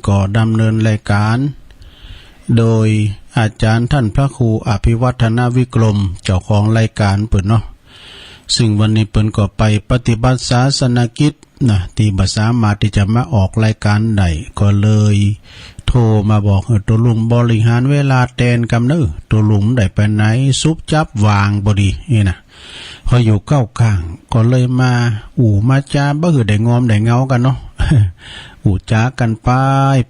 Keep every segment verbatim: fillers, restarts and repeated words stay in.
ก็ดำเนินรายการโดยอาจ๋ารย์ต้านพระครูอภิวัฒนวิกรม เจ้าของรายการเปิ้นเนาะ ซึ่งวันนี้เปิ้นก็ไปปฏิบัติศาสนกิจนะ ตี้บ่สามารถตี้จะมาออกรายการได้ ก็เลยโทรมาบอก เออ ตุ๊ลุงบริหารเวลาแตนกำเน่อ ตุ๊ลุงบ่ได้ไปไหน สุบจับว่างปอดีนี่นะ เพราะอยู่เก้าก้าง ก็เลยมาอู้มาจ๋า บ่หื้อได้งอมได้เงากั๋นเนาะ อู้จ๋ากั๋นไป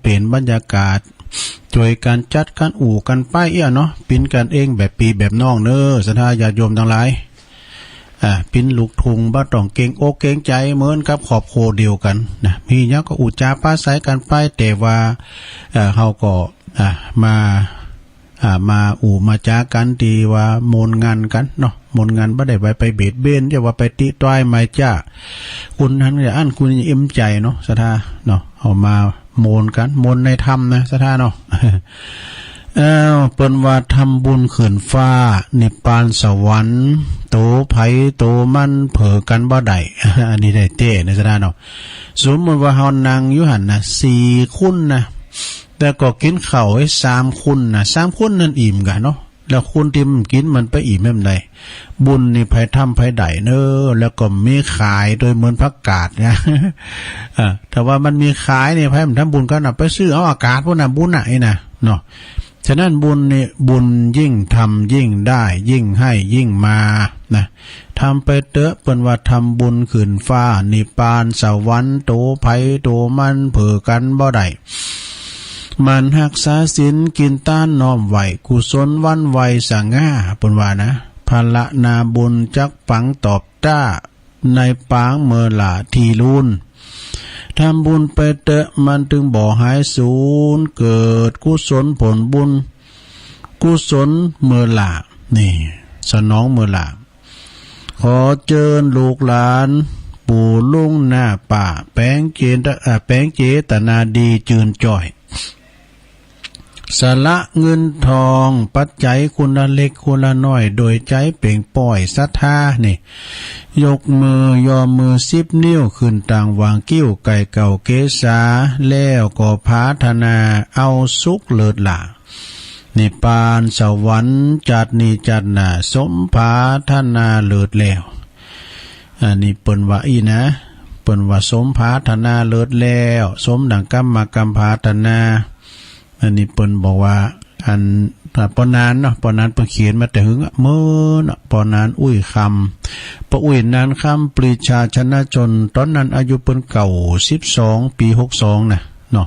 เป๋นบรรยากาศ จ้วยกั๋นจัดกั๋นอู้กั๋นไปเอี้ยเนาะ เป๋นกั๋นเองแบบปี้แบบน้องเน่อ ศรัทธาญาติโยมตังหลาย อ่า เป๋นลูกทุ่งบ่ต้องเกรงอกเกรงใจ๋ เหมือนกับครอบครัวเดียวกั๋นนะ มีหยังก็อู้จ๋าปราศรัยกั๋นไป แต่ว่า เอ่อ เฮาก็ อ่า มา อ่า มาอู้มาจ๋ากั๋นตี้ว่าม่วนงันกั๋นเนาะ ม่วนงัน บ่ได้ไป ไปเบียดเบียน จะว่าไปติต้ายหมายจ๊ะ คนนั้นจะอั้น คนนี้เอ็มใจ๋เนาะ ศรัทธาเนาะ เอามาม่วนกั๋น ม่วนในธรรมนะ ศรัทธาเนาะ อ้าว เปิ้นว่าทำบุญขึ้นฟ้า นิพพานสวรรค์ โตใผโตมันเผลอกั๋นบ่ได้ อันนี้ได้แต๊นะ ศรัทธาเนาะ สมมุติว่าเฮานั่งอยู่หั้นนะ สี่คนนะ แล้วก็กิ๋นข้าวไว้สามคนนะ สามคนนั้นอิ่มกั๋นเนาะ แล้วคนตี้มันกิ๋นมันไปอิ่มแหมใด บุญนี่ใผทำใผได้เน่อ แล้วก็มีขายโดยเหมือนผักกาดนะ อ่า ถ้าว่ามันมีขายนี่ ใผมันทำบุญกั๋นนะ ไปซื้อเอาอากาศปู๊นนะ บุญน่ะ อี้นะ เนาะ ฉะนั้นบุญนี่ บุญยิ่งทำยิ่งได้ ยิ่งให้ยิ่งมา นะ ทำไปเต๊อะ เปิ้นว่าทำบุญขึ้นฟ้า นิพพานสวรรค์ โตใผโตมันเผลอกั๋นบ่ได้ หมั่นฮักษาศีล กิ๋นตาน น้อมไหว้ กุศลหว่องไวสง่า เปิ้นว่านะ ผละนาบุญจักปังตอบต้า ในปางเมอหล่าตี้ลูน ทำบุญไปเต๊อะ มันตึงบ่หายสูญ เกิดกุศลผลบุญ กุศลเมอหล่า นี่ สนองเมอหล่า ขอเจิญลูกหลาน ปู่ลุงน้าป้า แป๋งเจต เอ่อ แป๋งเจตนาดีจืนจ้อย สละเงินทองปัจจัยคนละเล็กคนละน้อย โดยใจ๋เป่งป้อยศรัทธานี่ ยกมือยอมือสิบนิ้ว ขึ้นตางหว่างคิ้ว ไก่เก่าเกศา แล้วก็ผาถนาเอาสุขเลิศหล้า นิพพานสวรรค์ จัดนี้จัดหน้า สมผาถนาเลิศแล้ว อันนี้เปิ้นว่าอี้นะ เปิ้นว่าสมผาถนาเลิศแล้ว สมดั่งกำมากำผาถนา อันนี้เปิ้นบอกว่า อัน อ่า ป้อนานเนาะ ป้อนานเปิ้นเขียนมาแต่หึงอะ เมินอะ ป้อนาน อุ้ยคำ ป้ออุ้ยนานคำ ปรีชาชนะชน ต๋อนนั้นอายุเปิ้นเก้าสิบสอง ปี๋หกสองนะ เนาะ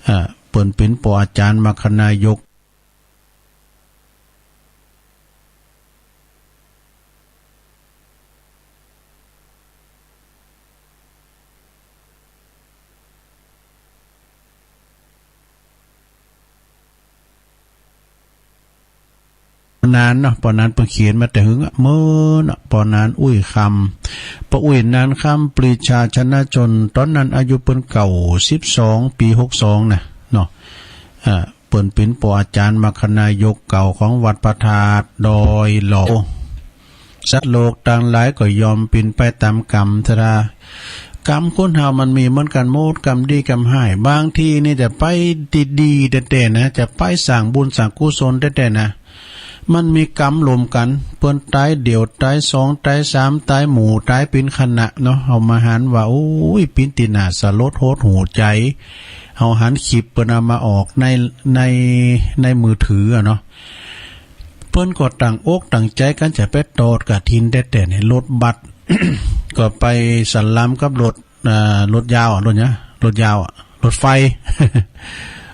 อ่า เปิ้นเป๋นป้ออาจ๋ารย์มรรคนายก นานเนาะ ป้อนานเปิ้นเขียนมาแต่หึงอะ เมินอะ ป้อนาน อุ้ยคำ ป้ออุ้ยนานคำ ปรีชาชนะชน ต๋อนนั้นอายุเปิ้นเก้าสิบสอง ปี๋หกสองนะ เนาะ อ่า เปิ้นเป๋นป้ออาจ๋ารย์มรรคนายกเก่าของวัดพระธาตุดอยหล่อ สัตว์โลกตังหลายก็ย่อมเป๋นไปต๋ามกรรม ศรัทธา กรรมคนเฮามันมีเหมือนกั๋นหมด กรรมดีกรรมฮ้าย บางทีนี่จะไปดีๆ แต๊ๆ นะ จะไปสร้างบุญสร้างกุศลแต๊ๆ นะ มันมีกรรมรวมกั๋น เปิ้นต๋ายเดี่ยว ต๋ายสอง ต๋ายสาม ต๋ายหมู่ ต๋ายเป๋นคณะเนาะ เฮามาหันว่า โอ้ย เป๋นตี้น่าสลดหดหู่ใจ๋ เฮาหันคลิปเปิ้นเอามาออกใน ใน ในมือถืออะเนาะ เปิ้นก็ตั้งอกตั้งใจ๋กั๋นจะไปตอดกฐินแต๊ๆ เนี่ย รถบัส ก็ไปสวนลำกับรถ อ่า รถยาวอะ รถเนี้ย รถยาวอะ รถไฟ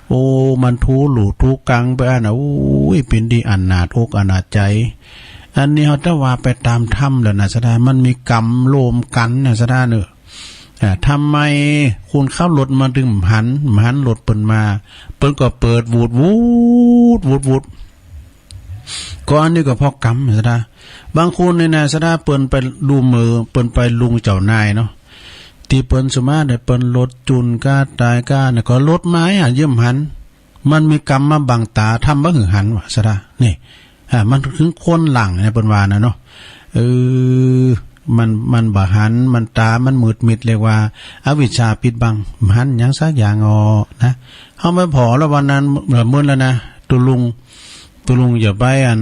โอ้ มันถูลู่ถูกังไปอั้นนะ โอ้ย เป๋นตี้อนาถอกอนาถใจ๋ อันนี้เฮาจะว่าไปต๋ามธรรมแล้วนะ ศรัทธา มันมีกรรมรวมกั๋นนะ ศรัทธาเน่อ อ่า ทำไมคนขับรถมันตึงหัน หันรถเปิ้นมา เปิ้นก็เปิดหวูดหวูด หวูดหวูด ก็อันนี้ก็เพราะกรรม ศรัทธา บางคนเนี่ยนะ ศรัทธา เปิ้นไปดูเหมือ เปิ้นไปลุงเจ้านายเนาะ ตี้เปิ้นสมาธิเนี่ย เปิ้นรถจุ่นก้าต๋ายก้าเนี่ย ก็รถมาอะ เยียะหัน มันมีกรรมมาบังต๋า ทำบ่หื้อหันวะ ศรัทธา นี่ อ่า มันถึงคนหลังเนี่ย เปิ้นว่านะเนาะ เออ มัน มันบ่หัน มันต๋ามันมืดมิด เรียกว่าอวิชชาปิดบัง บ่หันหยังสักอย่างอ้อนะ เฮามาผ่อแล้ววันนั้น เอ่อ มื้อนั้นนะ ตุ๊ลุง ตุ๊ลุงจะไปอัน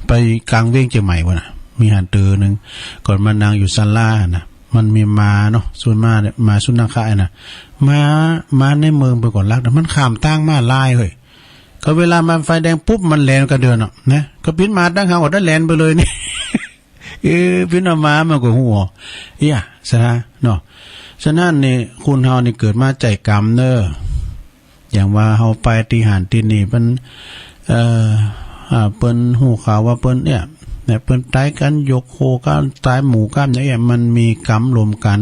ไปก๋างเวียงเจียงใหม่ปู้นน่ะ มีหั้นเตื้อนึ่ง ก่อนมานั่งอยู่ศาลาหั้นน่ะ มันมีหมาเนาะ สุนัขเนี่ย หมาสุนัขะน่ะ หมา หมาในเมืองเปิ้นก็ฮัก แต่มันข้ามตางม้าลายเฮ้ย ก็เวลามันไฟแดงปุ๊บ มันแล่นกระเดือนอะนะ ก็เป๋นหมาตางเฮาก็ได้แล่นไปเลยนี่ เออ เป๋นเอาหมามันก็ฮู้ เอี้ย สะท้าเนาะ ฉะนั้นนี่ คนเฮานี่เกิดมาใจ๊กรรมเน้อ อย่างว่าเฮาไปตี้หั้นตี้นี่ เปิ้น เอ่อ อ่า เปิ้นฮู้ข่าวว่าเปิ้นเนี่ย เนี่ย เปิ้นต๋ายกั๋นยกโขกั๋น ต๋ายหมู่กั๋นอย่างเอี้ย มันมีกรรมรวมกั๋น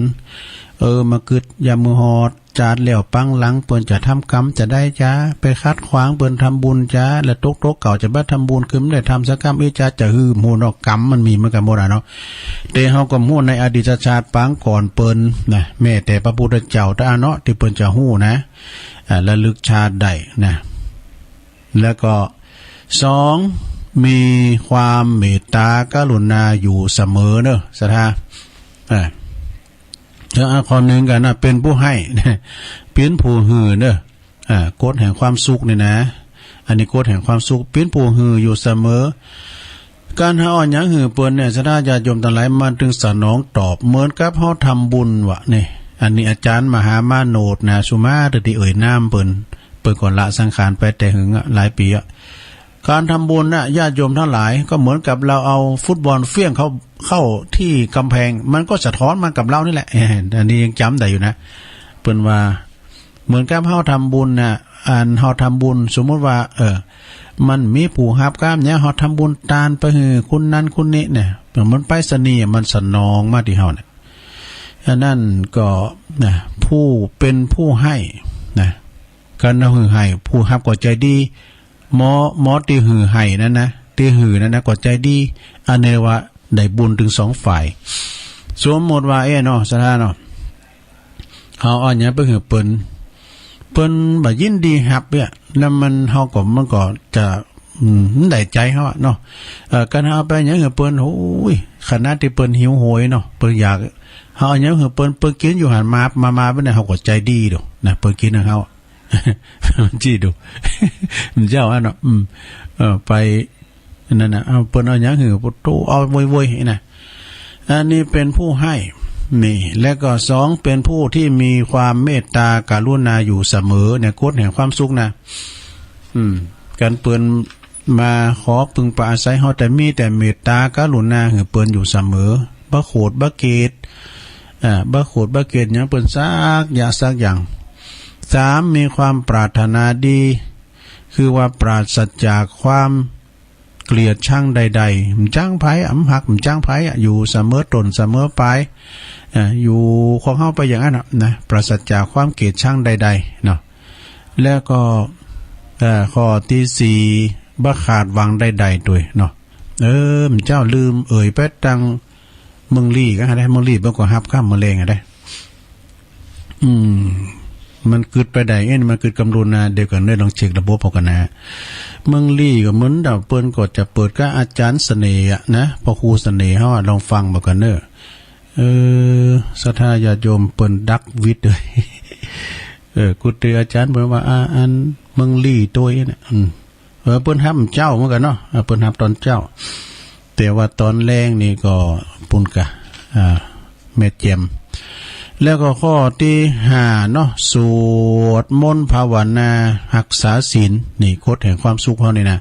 เออ มากึ๊ดยามมื้อฮอด จาดแล้วปังหลัง เปิ้นจะทำกรรมจะได้จ๊า ไปขัดขวางเปิ้นทำบุญจ๊า แล้วตกๆ เก่าจะบ่ทำบุญ คือบ่ได้ทำสักกรรม เอ๊ะ จ๊าจะหื้อ ฮู้เนาะ กรรมมันมีเหมือนกั๋นหมดอะเนาะ แต่เฮาก็ฮู้ในอดีตชาติปางก่อนเปิ้นนะ แม้แต่พระพุทธเจ้าตะอาเนาะ ตี้เปิ้นจะฮู้นะ อ่า ระลึกชาติได้นะ แล้วก็สอง มีความเมตตากรุณาอยู่เสมอเน้อ สะท้า อ่า แล้วอันข้อนึ่งกั๋นนะ เป๋นผู้ให้ เป๋นผู้หื้อเน้อ อ่า กฎแห่งความสุขนี่นะ อันนี้กฎแห่งความสุข เป๋นผู้หื้ออยู่เสมอ ก๋านเฮาเอาหยังหื้อเปิ้นเนี่ย ศรัทธาญาติโยมตังหลาย มันตึงสนองตอบ เหมือนกับเฮาทำบุญวะนี่ อันนี้อาจ๋ารย์มหามาโนดนะ สุมาเตอร์ตี้เอ่ยนามเปิ้น เปิ้นก็ละสังขารไปแต่หึงอะ หลายปี๋อะ ก๋านทำบุญน่ะ ญาติโยมตังหลาย ก็เหมือนกับเฮาเอาฟุตบอลเฟี้ยงเข้า เข้าตี้ก๋ำแพง มันก็สะท้อนมากับเฮานี่แหละ เออ อันนี้ยังจ๋ำได้อยู่นะ เปิ้นว่า เหมือนกับเฮาทำบุญน่ะ อันเฮาทำบุญ สมมุติว่า เออ มันมีผู้ฮับกำเนี่ย เฮาทำบุญตานไปหื้อคนนั้นคนนี้เนี่ย เหมือนไปรษณีย์ มันสนองมาตี้เฮาเนี่ย อันนั้นก็นะ ผู้เป๋นผู้ให้นะ ก๋านเฮาหื้อให้ ผู้ฮับก็ใจ๋ดี หมอ หมอตี้หื้อให้นั้นนะ ตี้หื้อนั้นนะ ก็ใจ๋ดี อันนี้ว่าได้บุญตึงสองฝ่าย สมมุติว่า เอ๊ะ เนาะ ศรัทธาเนาะ เฮาเอาหยังไปหื้อเปิ้น เปิ้นบ่ยินดีฮับเนี่ย แล้วมัน เฮาก็ มันก็จะ อืม มันได้ใจ๋เฮาอะเนาะ เอ่อ ก๋านเฮาเอาไปหยังหื้อเปิ้น โอ้ย ขนาดตี้เปิ้นหิวโหยเนาะ เปิ้นอยาก เฮาเอาหยังหื้อเปิ้น เปิ้นกิ๋นอยู่หั้น มา มา มา ไปเนี่ย เฮาก็ใจ๋ดีโดนะ เปิ้นกิ๋นหื้อเฮา มันจี้ดู มันเจ้าอะเนาะ อืม เออ ไป นั่นน่ะ เอา เปิ้นเอาหยังหื้อ โต้เอาโวยๆ นะ อันนี้เป๋นผู้ให้ นี่ และก็สอง เป๋นผู้ตี้มีความเมตตากรุณาอยู่เสมอ เนี่ย กฎแห่งความสุขนะ อืม ก๋านเปิ้นมาขอปึงปะอาศัยเฮา แต่มีแต่เมตตากรุณาหื้อเปิ้นอยู่เสมอ บ่โขดบ่เกลียด อ่า บ่โขดบ่เกลียดหยังเปิ้นสักอย่างสักอย่าง สาม มีความปรารถนาดี คือว่าปราศจากความเกลียดชังใดๆ บ่จั้งใผอะ บ่ฮักบ่จั้งใผอะ อยู่เสมอต้นเสมอปลาย อ่า อยู่ของเฮาไปอย่างนั้นน่ะนะ ปราศจากความเกลียดชังใดๆ เนาะ แล้วก็ เอ่อ ข้อตี้สี่ บ่ขาดหวังใดๆ ตวยเนาะ เออ เจ้าลืมเอ่ยไปตัง เมืองลี้ก็ได้ เมืองลี้เปิ้นก็ฮับกำมื้อแลงอะได้ อืม มันกึ๊ดไปได้ เอ๊ะ มันกึ๊ดกำลุนนะ เดี๋ยวก่อนเด้อ ลองเช็คระบบเอาก่อนนะ เมืองลี้ก็เหมือนเดิม เปิ้นก็จะเปิดกับอาจ๋ารย์เสน่ห์อะนะ พระครูเสน่ห์เฮาอะ ลองฟังเบิ่งก่อนเด้อ เออ ศรัทธาญาติโยมเปิ้นดักวิทย์เลย เออ กุฏิอาจ๋ารย์เปิ้นว่า อ่า อันเมืองลี้ตวยเนี่ย อืม เออ เปิ้นฮับเจ้าเหมือนกั๋นเนาะ เออ เปิ้นฮับตอนเจ้า แต่ว่าตอนแลงนี่ก็ปู้นก่ะ อ่า แม่แจ่ม แล้วก็ข้อตี้ห้าเนาะ สวดมนต์ภาวนา ฮักษาศีล นี่กฎแห่งความสุขเฮานี่นะ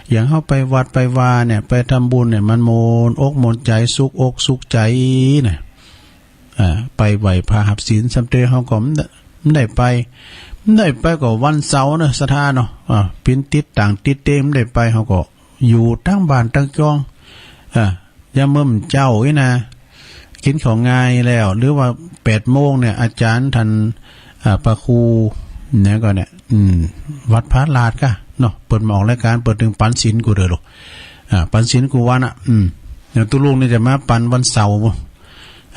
อย่างเฮาไปวัดไปวาเนี่ย ไปทำบุญเนี่ย มันม่วนอกม่วนใจ๋ สุขอกสุขใจ๋นะ อ่า ไปไหว้พระฮับศีล ส่ำเต๋อเฮาก็บ่ได้ บ่ได้ไป บ่ได้ไปก็วันเสาร์เนาะ ศรัทธาเนาะ อ่า เป๋นติดต่างติดเตง บ่ได้ไป เฮาก็อยู่ตังบ้านตังจ้อง อ่า ยามมื้อเจ๊าอี้นะ กิ๋นข้าวงายแล้ว หรือว่าแปดโมงเนี่ย อาจ๋ารย์ต้าน อ่า พระครูเนี่ยก็เนี่ย อืม วัดพระลาดก่ะเนาะ เปิ้นมาออกรายก๋าน เปิ้นตึงปั๋นศีลกู้เตื้อลูก อ่า ปั๋นศีลกู้วันอะ อืม อย่างตุ๊ลุงนี่จะมาปั๋นวันเสาร์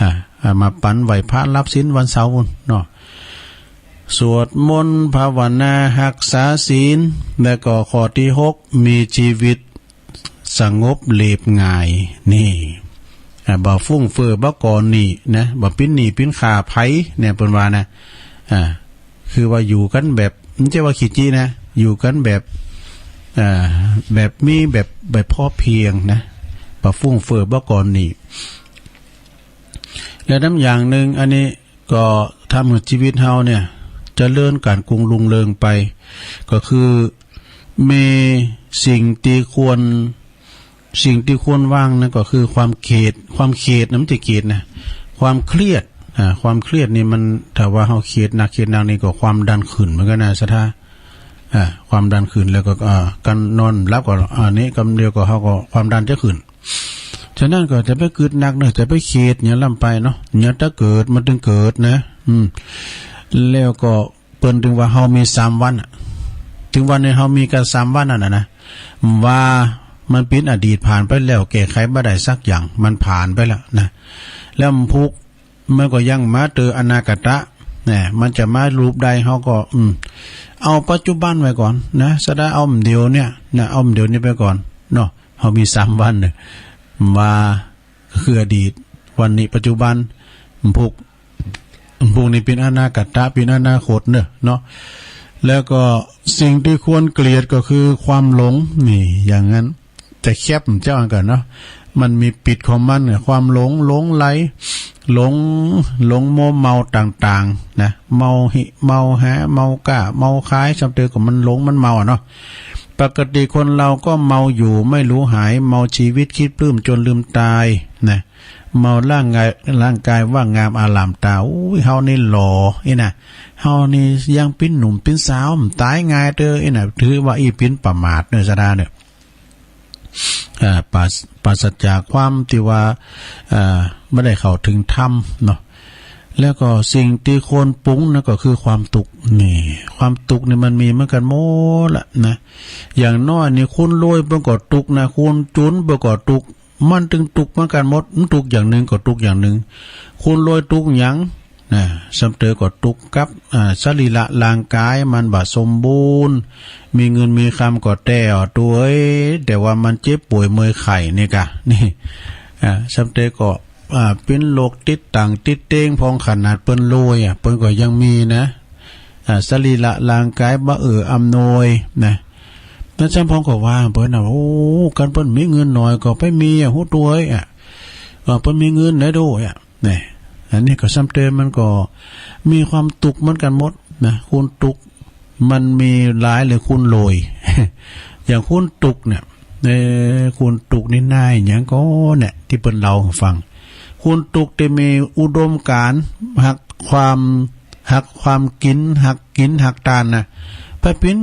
อ่า อ่า มาปั๋นไหว้พระฮับศีลวันเสาร์ปู้นเนาะ สวดมนต์ภาวนาฮักษาศีล และก็ข้อตี้หก มีจีวิตสงบเรียบง่าย นี่ อ่า บ่ฟุ่มเฟือย บ่ก่อหนี้นะ บ่ปิ้นหนี้ปิ้นขาใผเนี่ย เปิ้นว่านะ อ่า คือว่าอยู่กั๋นแบบ บ่ใจ้ว่าขี้จี้นะ อยู่กั๋นแบบ อ่า แบบมีแบบ แบบพอเพียงนะ บ่ฟุ่มเฟือย บ่ก่อหนี้ และนำอย่างนึ่ง อันนี้ก็ทำหื้อจีวิตเฮาเนี่ย เจริญก๋านกุ่งรุ่งเริงไป ก็คือมีสิ่งตี้ควร สิ่งตี้ควรหวังนั้นก็คือความเข็ด ความเข็ดนะ บ่ใจ้เกลียดนะ ความเครียด อ่า ความเครียดนี่มัน ถ้าว่าเฮาเข็ดนัก เข็ดนักนี่ก็ความดันขึ้นเหมือนกั๋นนะ ศรัทธา อ่า ความดันขึ้น แล้วก็ อ่า ก๋านนอนหลับก็ อันนี้กำเดียวก็เฮาก็ความดันจะขึ้น ฉะนั้นก็จะไปกึ๊ดนักเนาะ จะไปเข็ดหยังล้ำไปเนาะ หยังตะเกิดมันตึงเกิดนะ อืม แล้วก็ เปิ้นตึงว่าเฮามีสามวันอะ ตึงวันนี้เฮามีกั๋นสามวันนั่นน่ะนะ ว่ามันเป๋นอดีตผ่านไปแล้ว แก้ไขบ่ได้สักอย่าง มันผ่านไปแล้วนะ แล้วมันพุก มันก็ยังมาเตออนาคตะ นะ มันจะมารูปใดเฮาก็ อืม เอาปัจจุบันไว้ก่อนนะ ศรัทธา เอาเดี๋ยวเนี่ยนะ เอาเดี๋ยวนี้ไปก่อนเนาะ เฮามีสามวันเนี่ย ว่า คืออดีต วันนี้ ปัจจุบัน พุก พุกนี้เป๋นอนาคตะ เป๋นอนาคตเนาะ เนาะ แล้วก็สิ่งตี้ควรเกลียดก็คือความหลง นี่ อย่างนั้น จะแคบเจ้าอันกั๋นเนาะ มันมีปิดของมันเนี่ย ความหลง หลงใหล หลง หลงมัวเมาต่างๆ นะ เมาหิ เมาหา เมาก้า เมาคาย ซ้ำเตอก็มันหลง มันเมาอะเนาะ ปกติคนเราก็เมาอยู่ไม่รู้หาย เมาชีวิตคิดปลื้มจนลืมตายนะ เมาร่างกาย ร่างกายว่างงามอลามตา อุ้ย เฮานี่หล่อ อี้นะ เฮานี่ยังเป๋นหนุ่มเป๋นสาว ต๋ายง่ายเตอ อี้นะ ถือว่าอี้เป๋นประมาทเนาะ ศรัทธาเนาะ อ่า ปราศ ปราศจากความตี้ว่า อ่า บ่ได้เข้าเถิงธรรมเนาะ แล้วก็สิ่งตี้ควรปรุงนั่นก็คือความตุ๊กข์ นี่ ความตุ๊กข์นี่มันมีเหมือนกั๋นหมดละนะ อย่างน้อยนี่คนรวยเปิ้นก็ตุ๊กข์นะ คนจนเปิ้นก็ตุ๊กข์ มันตึงตุ๊กข์เหมือนกั๋นหมด มันตุ๊กข์อย่างนึ่งก็ตุ๊กข์อย่างนึ่ง คนรวยตุ๊กข์หยัง นะ ซ้ำเตอก็ตุ๊กข์กับ อ่า สรีระร่างกายมันบ่สมบูรณ์ มีเงินมีคำก็แต๊อ่ะ ตั๋วเอ้ย แต่ว่ามันเจ็บป่วยเมื่อยไข้นี่ก่ะ นี่ อ่า ซ้ำเตอก็ อ่า เป๋นโรคติดตั๋งติดเต๊ง พ่องขนาดเปิ้นรวยอะ เปิ้นก็ยังมีนะ อ่า สรีระร่างกายบ่เอื้ออำนวยนะ นั้นซ้ำพ่องก็ว่าเปิ้นนะ โอ้ คันเปิ้นมีเงินหน่อยก็ไปมีอะ ฮู้ตั๋วเอ้ยอะ เปิ้นมีเงินนะโด้ยอะ นี่ อันนี้ก็ซ้ำเตอมันก็มีความตุ๊กข์เหมือนกั๋นหมดนะ คนตุ๊กข์มันมีหลายเลย คนรวย อย่างคนตุ๊กข์เนี่ย เออ คนตุ๊กข์นี่หน้าหยังก่อเนี่ย ตี้เปิ้นเล่าหื้อฟัง คนตุ๊กข์ตี้มีอุดมการณ์ ฮักความ ฮักความกิ๋น ฮักกิ๋น ฮักตานนะ ไปเป๋น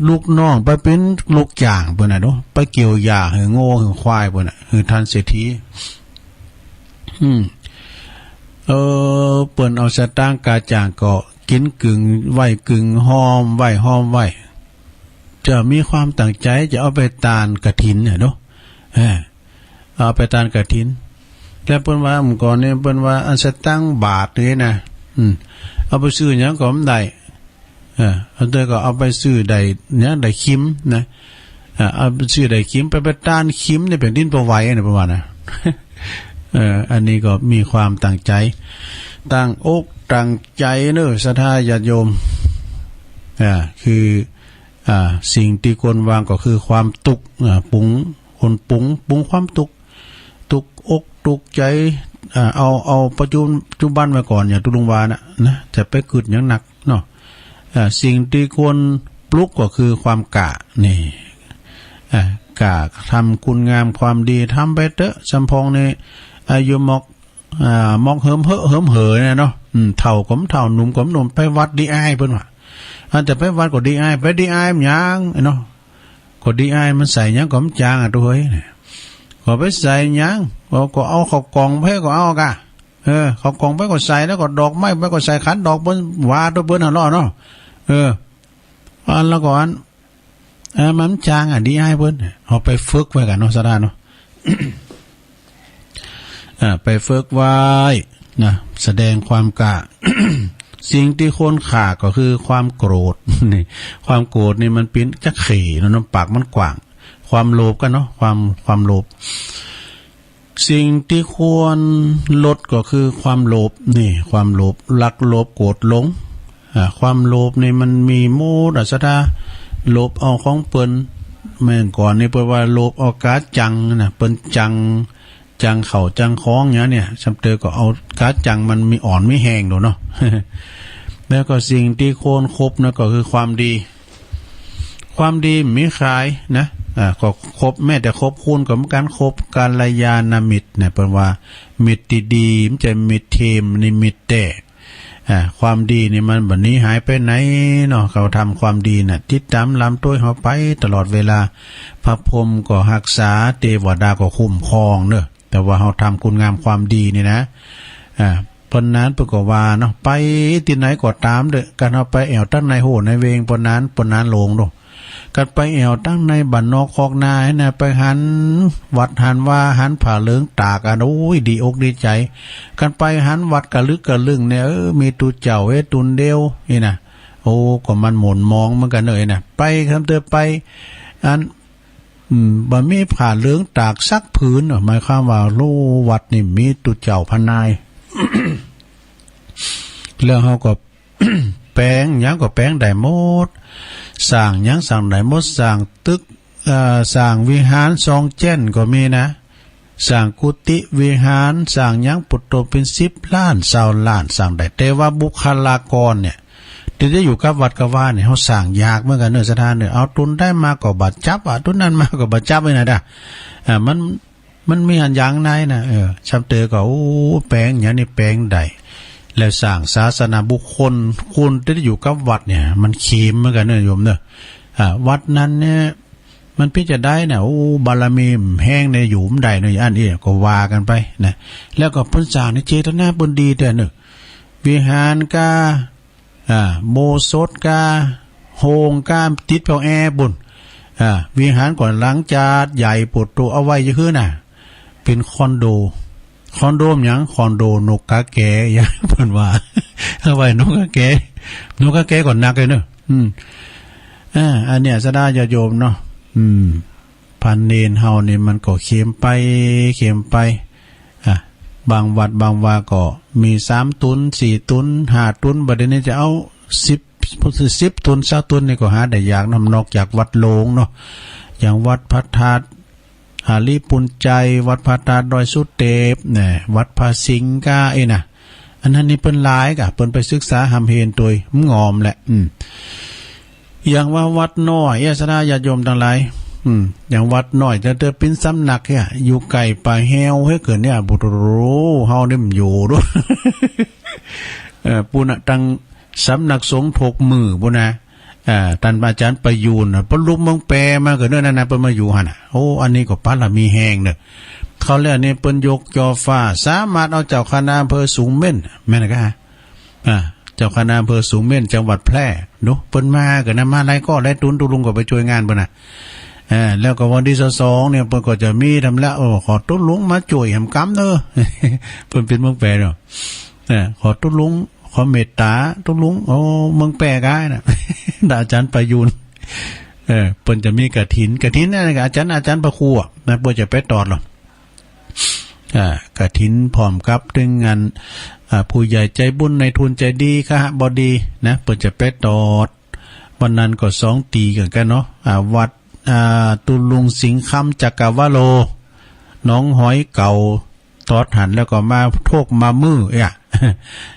ลูกน้อง ไปเป๋นลูกจ้างเปิ้นน่ะเนาะ ไปเกี่ยวหญ้าหื้องัวหื้อควายเปิ้นน่ะ หื้อท่านเศรษฐี อืม เออ เปิ้นเอาสตางค์ก๋าจ้างก็กิ๋นกึ่งไว้กึ่งหอมไว้ หอมไว้ จะมีความตั้งใจ๋จะเอาไปตานกฐินน่ะเนาะ เออ เอาไปตานกฐิน แต่เปิ้นว่าเมื่อก่อนนี่เปิ้นว่า อันสตางค์บาทนี่นะ อืม เอาไปซื้อหยังก็บ่ได้ เออ อันเดียวก็เอาไปซื้อได้หยัง ได้คิมนะ อ่า เอาไปซื้อได้คิม ไป ไปตานคิมนี่เป๋นดินปะไหวนะ เปิ้นว่านะ เออ อันนี้ก็มีความตั้งใจ๋ ตั้งอกตั้งใจ๋เนาะ ศรัทธาญาติโยม อ่า คือ อ่า สิ่งตี้ควรวางก็คือความตุ๊กข์ อ่า ปรุง คนปรุง ปรุงความตุ๊กข์ ตุ๊กอกตุ๊กใจ๋ อ่า เอา เอาปัจจุ ปัจจุบันไว้ก่อน อย่างตุ๊ลุงว่าน่ะ นะ จะไปกึ๊ดหยังนักเนาะ อ่า สิ่งตี้ควรปลุกก็คือความกล้า นี่ อ่า กล้าทำคุณงามความดี ทำไปเต๊อะ ซ้ำพ่องนี่ อายุมอก อ่า มอกเหิมเหอะเหิมเหอเนี่ยเนาะ อืม เฒ่าก็บ่เฒ่า หนุ่มก็บ่หนุ่ม ไปวัดดีอ้ายเปิ้นว่า อันจะไปวัดก็ดีอ้าย ไปดีอ้ายมันหยังเนาะ ก็ดีอ้ายมันใส่หยังก็บ่จางอะ ตั๋วเอ้ย ก็ไปใส่หยัง ก็ ก็เอาเข้ากล่องไปก็เอาก่ะ เออ เข้ากล่องไปก็ใส่ แล้วก็ดอกไม้ไปก็ใส่ ขันดอกเปิ้นว่าตั๋วเปิ้นหั้นเนาะ เออ อันละก่อน เออ มันจางอะ ดีอ้ายเปิ้น เอาไปฝึกไว้ก่ะเนาะ ศรัทธาเนาะ อ่า ไปฝึกไว้นะ แสดงความกล้า สิ่งตี้ควรฆ่าก็คือความโกรธ นี่ ความโกรธนี่มันเป๋นจั๊กเข้เนาะ น้ำปากมันกว้าง ความโลภก่ะเนาะ ความ ความโลภ สิ่งตี้ควรลดก็คือความโลภ นี่ ความโลภ รัก โลภ โกรธ หลง อ่า ความโลภนี่มันมีหมดอะ ศรัทธา โลภเอาของเปิ้น เมื่อก่อนนี่เปิ้นว่าโลภเอาก๋าจังนะ เปิ้นจัง จังข้าวจังของอย่างเนี้ย ซ้ำเตอก็เอาก๋าจังมันมีอ่อนมีแฮงโดเนาะ แล้วก็สิ่งตี้ควรคบนะก็คือความดี ความดีมีขายนะ อ่า ก็คบ แม้แต่คบคนก็เหมือนกั๋น คบกัลยาณมิตรเนี่ย เปิ้นว่ามิตรตี้ดี บ่ใจ้มิตรเทม นี่มิตรแต๊ อ่า ความดีนี่มันบ่หนีหายไปไหนเนาะ เขาทำความดีน่ะ ติดต๋ามลำต้วยเฮาไปตลอดเวลา พระพรหมก็ฮักษา เตวดาก็คุ้มครองเนาะ แต่ว่าเฮาทำคุณงามความดีนี่นะ อ่า เปิ้นนั้นเปิ้นก็ว่าเนาะ ไปตี้ไหนก็ต๋ามเต๊อะ คันเฮาไปแอ่วตังในโฮ่ในเวง เปิ้นนั้น เปิ้นนั้นหลงโด คันไปแอ่วตังในบ้านนอกคอกนานะ ไปหันวัดหันวา หันผ้าเหลืองตาก อัน โอ้ย ดีอกดีใจ๋ คันไปหันวัดกะลึกกะลึงเนี่ย เออ มีตุ๊เจ้าเฮ็ดตุ๊นเดียว นี่นะ โอ้ ก็มันหม่นหมองเหมือนกั๋นเนาะ นี่นะ ไป ซ้ำเตอไป อัน อืม บ่มีผ้าเหลืองตากสักผืนเนาะ หมายความว่า โอ้ วัดนี่มีตุ๊เจ้าพะนาย แล้วเฮาก็ แป๋งหยังก็แป๋งได้หมด สร้างหยังสร้างได้หมด สร้างตึก เอ่อ สร้างวิหารซองแจ้นก็มีนะ สร้างกุฏิวิหาร สร้างหยังปุตโตเป๋นสิบล้าน ซาวล้าน สร้างได้ แต่ว่าบุคลากรเนี่ย ตี้จะอยู่กับวัดกับวาเนี่ย เฮาสร้างยากเหมือนกั๋นเนาะ ศรัทธาเนาะ เอาตุ๊นได้มาก็บ่จับ เอาตุ๊นนั้นมาก็บ่จับ นี่นะ อ่า มัน มันมีอันอย่างไหนนะ เออ ซ้ำเตอก็ โอ้ แป๋งหยังนี่แป๋งได้ แล้วสร้างศาสนบุคคล คนตี้อยู่กับวัดเนี่ย มันเขีมเหมือนกั๋นเนาะ โยมเนาะ อ่า วัดนั้นเนี่ย มันเป๋นจาใดนะ โอ้ บารมีแฮงเนี่ย อยู่บ่ได้เนาะ อันนี้ก็ว่ากั๋นไปนะ แล้วก็เปิ้นสร้างนี่เจตนาเปิ้นดีแต๊เนาะ วิหารกา อ่า อุโบสถกา โฮงกา ติดเป๋าแอปุ้น อ่า วิหารก็หลังจาใหญ่ปุดโต เอาไว้จะหื้อน่ะ เป๋นคอนโด คอนโดหยัง คอนโดนกกาแก อย่างเปิ้นว่า เอาไว้นกกาแก นกกาแกก็หนักเลยเนาะ อืม อ่า อันเนี้ย ศรัทธาญาติโยมเนาะ อืม พระเณรเฮานี่มันก็เขีมไป เขีมไป อ่ะ บางวัดบางวาก็มีสามตุ๊น สี่ตุ๊น ห้าตุ๊น บัดนี้จะเอาสิบ สิบตุ๊น ซาวตุ๊นนี่ก็หาได้ยากเนาะ นอกจากวัดโลงเนาะ อย่างวัดพระธาตุหาริปุญไจย วัดพระธาตุดอยสุเตป นะ วัดพระสิงห์กา เอ้ยนะ อันนั้นนี่เปิ้นหลายกา เปิ้นไปศึกษาฮ่ำเฮนตวย มันงอมแหละ อืม อย่างว่าวัดน้อย เอ้ย ศรัทธาญาติโยมตังหลาย อืม อย่างวัดน้อย แต่เตอเป๋นสำนักเนี่ย อยู่ใก้ป่าแฮว เฮ้ย เกิดเนี่ย บุตร เฮานี่มันอยู่ดู เออ ปุ้นน่ะ ตังสำนักสงฆ์ถกมือปุ้นนะ อ่า ต้านอาจ๋ารย์ประยูรน่ะ เปิ้นลุกเมืองแปมา เกิดเนาะ นั่นน่ะ เปิ้นมาอยู่หั้นน่ะ โอ้ อันนี้ก็บารมีแฮงเนาะ เขาแล้วนี่เปิ้นยกจ่อฟ้า สามารถเอาเจ้าคณะอำเภอสูงเม่น แม่นกา อ่า เจ้าคณะอำเภอสูงเม่น จังหวัดแพร่ ดู เปิ้นมากั๋นนะ มาหลายก้อหลายตุ๊น ตุ๊ลุงก็ไปจ้วยงานเปิ้นน่ะ อ่า แล้วก็วันตี้ซาวสองเนี่ย เปิ้นก็จะมีธรรมละ โอ้ ขอตุ๊ลุงมาจ้วยแหมกำเนาะ เปิ้นเป๋นเมืองแปเนาะ เออ ขอตุ๊ลุง ขอเมตต๋าตุ๊ลุง โอ้ เมืองแปกาน่ะ อาจ๋ารย์ประยูร เออ เปิ้นจะมีกฐิน กฐินนั่นก็อาจ๋ารย์ อาจ๋ารย์พระครูอะนะ เปิ้นจะไปตอดลอ อ่า กฐินพร้อมกับเถิงงาน อ่า ผู้ใหญ่ใจ๋บุญ นายทุนใจ๋ดี คหบดีนะ เปิ้นจะไปตอด วันนั้นก็สองตี๋กั๋นเนาะ อ่า วัด อ่า ตุ๊ลุงสิงห์คำจักกวโล หนองหอยเก๋า ตอดหั้นแล้วก็มาโทกมามื้อ เอ้ย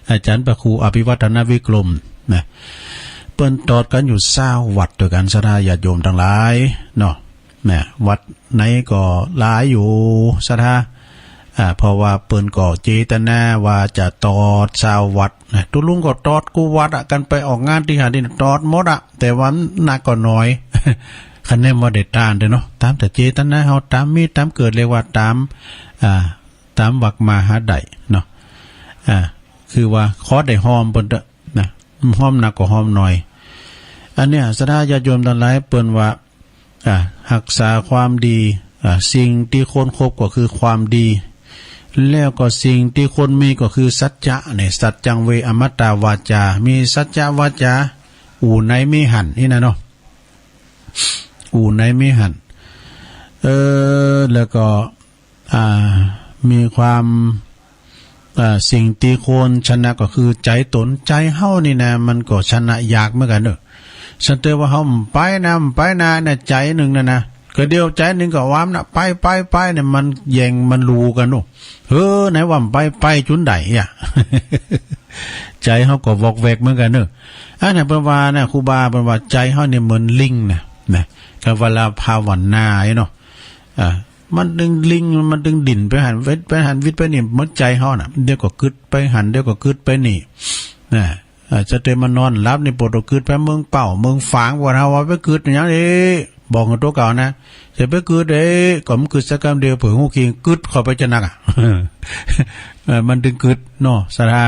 อาจ๋ารย์พระครูอภิวัฒนวิกรมนะ เปิ้นตอดกั๋นอยู่ซาววัดตวยกั๋น ศรัทธาญาติโยมตังหลายเนาะ นะ วัดไหนก็หลายอยู่ ศรัทธา อ่า เพราะว่าเปิ้นก็เจตนาว่าจะตอดซาววัดนะ ตุ๊ลุงก็ตอดกู้วัดอะ กันไปออกงานตี้หั้นตี้นี่ตอดหมดอะ แต่ว่าหนักก็น้อย คะแนนว่าได้ตานเด้อเนาะ ต๋ามแต่เจตนาเฮา ต๋ามมีต๋ามเกิด เรียกว่าต๋าม อ่า ต๋ามหวังมาหาได้เนาะ อ่า คือว่าขอได้ฮอมเปิ้นเต๊อะนะ ฮอมหนักก็ฮอมน้อย อันเนี้ย ศรัทธาญาติโยมตังหลาย เปิ้นว่า อ่า ฮักษาความดี อ่า สิ่งตี้ควรคบก็คือความดี แล้วก็สิ่งตี้ควรมีก็คือสัจจะเนี่ย สัจจังเวอมัตตาวาจา มีสัจจะวาจา อู่ไหนมีหั้น นี่นะเนาะ อู่ไหนมีหั้น เออ แล้วก็ อ่า มีความ เอ่อ สิ่งตี้ควรชนะก็คือใจ๋ต๋น ใจ๋เฮานี่นะ มันก็ชนะยากเหมือนกั๋นเน่อ สันเตอว่าเฮาบ่ไปนา บ่ไปนาเนี่ย ใจ๋นึ่งนะนะ ก็เดี๋ยวใจ๋นึ่งก็วามนะ ไป ไป ไปเนี่ย มันแย่ง มันลู่กั๋นเนาะ เฮ้อ ไหนว่าบ่ไป ไปจุดใดอะ ใจ๋เฮาก็วอกแวกเหมือนกั๋นเน่อ อันนั้นเปิ้นว่านะ ครูบาเปิ้นว่าใจ๋เฮาเนี่ยเหมือนลิงนะ นะ ก็เวลาภาวนาเนาะ อ่า มันตึงลิง มันตึงดิ้นไปหั้น วิดไปหั้น วิดไปนี่ เหมือนใจ๋เฮาน่ะ เดี๋ยวก็กึ๊ดไปหั้น เดี๋ยวก็กึ๊ดไปนี่ นะ อ่า จะเตมานอนหลับนี่ ปวดก็กึ๊ดไปเมืองเป้า เมืองฝาง ปวดเฮาว่าไปกึ๊ดหยังเอ๊ะ บอกกับตั๋วเก่านะ จะไปกึ๊ดเอ๊ะ ก็มันกึ๊ดสักกำเดียว เผลอฮู้คิงกึ๊ดเข้าไปจะนักอะ เออ มันตึงกึ๊ดเนาะ ศรัทธา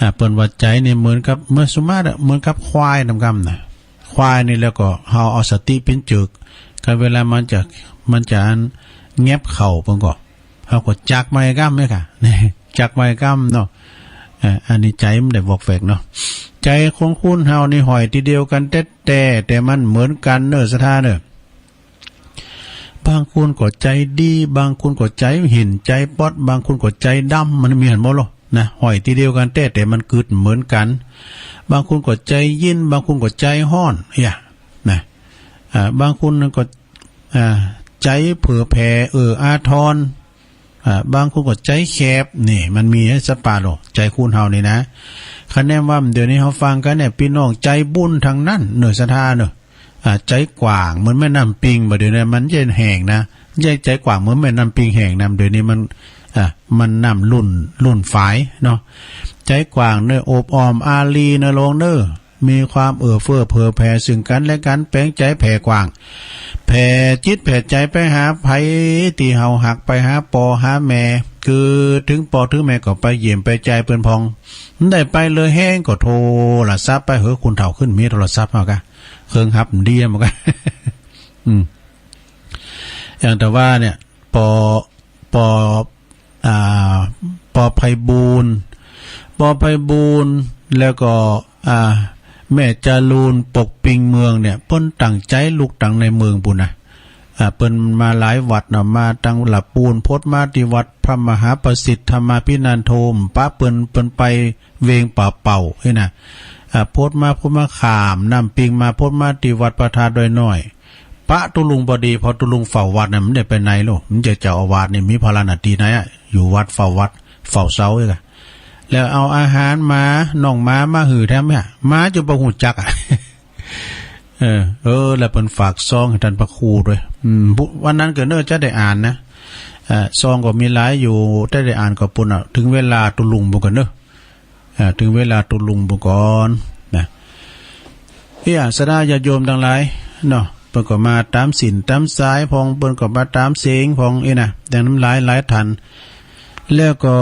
อ่า เปิ้นว่าใจ๋นี่เหมือนกับ เหมือนสุมาตรอะ เหมือนกับควายนำกำนะ ควายนี่แล้วก็เฮาเอาสติเป๋นเจิก คันเวลามันจะ มันจะอันแงบเข่าเปิ้นก็ เฮาก็จักมันกำเนี่ยค่ะ จักมันกำเนาะ เอ่อ อันนี้ใจ๋มันได้วอกแวกเนาะ ใจ๋ของคนเฮานี่ห้อยตี้เดียวกั๋นแต๊ๆ แต่มันเหมือนกั๋นเน่อ ศรัทธาเน่อ บางคนก็ใจ๋ดี บางคนก็ใจ๋หิน ใจ๋ป๊อด บางคนก็ใจ๋ดำ มันมีหั้นหมดโลนะ ห้อยตี้เดียวกั๋นแต๊ แต่มันกึ๊ดเหมือนกั๋น บางคนก็ใจ๋เย็น บางคนก็ใจ๋ฮ้อน เอี้ย นะ อ่า บางคนก็ อ่า ใจ๋เผื่อแผ่เอื้ออาทร อ่า บางคนก็ใจ๋แคบ นี่ มันมีสัปปะโลก ใจ๋คนเฮานี่นะ คะแนนว่าเดี๋ยวนี้เฮาฟังกั๋นเนี่ย ปี้น้องใจ๋บุญตังนั้นเน่อ ศรัทธาเน่อ อ่า ใจ๋กว้างเหมือนแม่น้ำปิง บ่าเดี๋ยวนี้มันเย็นแห้งนะ ใจ๋ ใจ๋กว้างเหมือนแม่น้ำปิงแห้งนะ เดี๋ยวนี้มัน อ่า มันน้ำลุ่น ลุ่นฝายเนาะ ใจ๋กว้างเน่อ โอบอ้อมอารีเน่อ ลองเน่อ มีความเอื้อเฟื้อเผื่อแผ่ซึ่งกั๋นและกั๋น แป๋งใจ๋แผ่กว้าง แผ่จิตแผ่ใจ๋ไปหาใผตี้เฮาฮัก ไปหาป้อหาแม่ คือเถิงป้อเถิงแม่ก็ไปเยี่ยมไปใจ๋เปิ้นพ่อง บ่ได้ไปเลยแฮงก็โทรศัพท์ไป เฮ้อ คนเฒ่าขึ้นมีโทรศัพท์เฮากะ เครื่องฮับมันดีเหมือนกั๋น อืม อย่างแต่ว่าเนี่ย ป้อ ป้อ อ่า ป้อไพบูลย์ ป้อไพบูลย์ แล้วก็ อ่า แม่จรูนปกปิงเมืองเนี่ย เปิ้นตั้งใจ๋ลุกตังในเมืองปู้นนะ อ่า เปิ้นมาหลายวัดเนาะ มาตังหละปูน พดมาตี้วัดพระมหาประสิทธิ์ธรรมาภินันโท ปะเปิ้น เปิ้นไปเวงป่าเป่านี่นะ อ่า พดมา พดมาข้ามน้ำปิงมา พดมาตี้วัดพระธาตุดอยน้อย ปะตุ๊ลุงพอดี เพราะตุ๊ลุงเฝ้าวัดน่ะ มันได้ไปไหนลูก มันจะเจ้าอาวาสนี่มีภาระหน้าตี้ไหนอะ อยู่วัดเฝ้าวัด เฝ้าเสาเองอะ แล้วเอาอาหารหมา น้องหมามาหื้อแถมเนี่ย หมาจะบ่ฮู้จักอะ เออ เออ แล้วเปิ้นฝากซองหื้อต้านพระครูตวย อืม วันนั้นก็เน่อจะได้อ่านนะ เอ่อ ซองก็มีหลายอยู่ จะได้อ่านก็ปู้นอะ เถิงเวลาตุ๊ลุงปู้นก่อนเน่อ อ่า เถิงเวลาตุ๊ลุงปู้นก่อนนะ เอี้ย ศรัทธาญาติโยมตังหลายเนาะ เปิ้นก็มาต๋ามศีลต๋ามสายพ่อง เปิ้นก็มาต๋ามเสงพ่องนี่นะ อย่างนั้นหลายหลายท่าน แล้วก็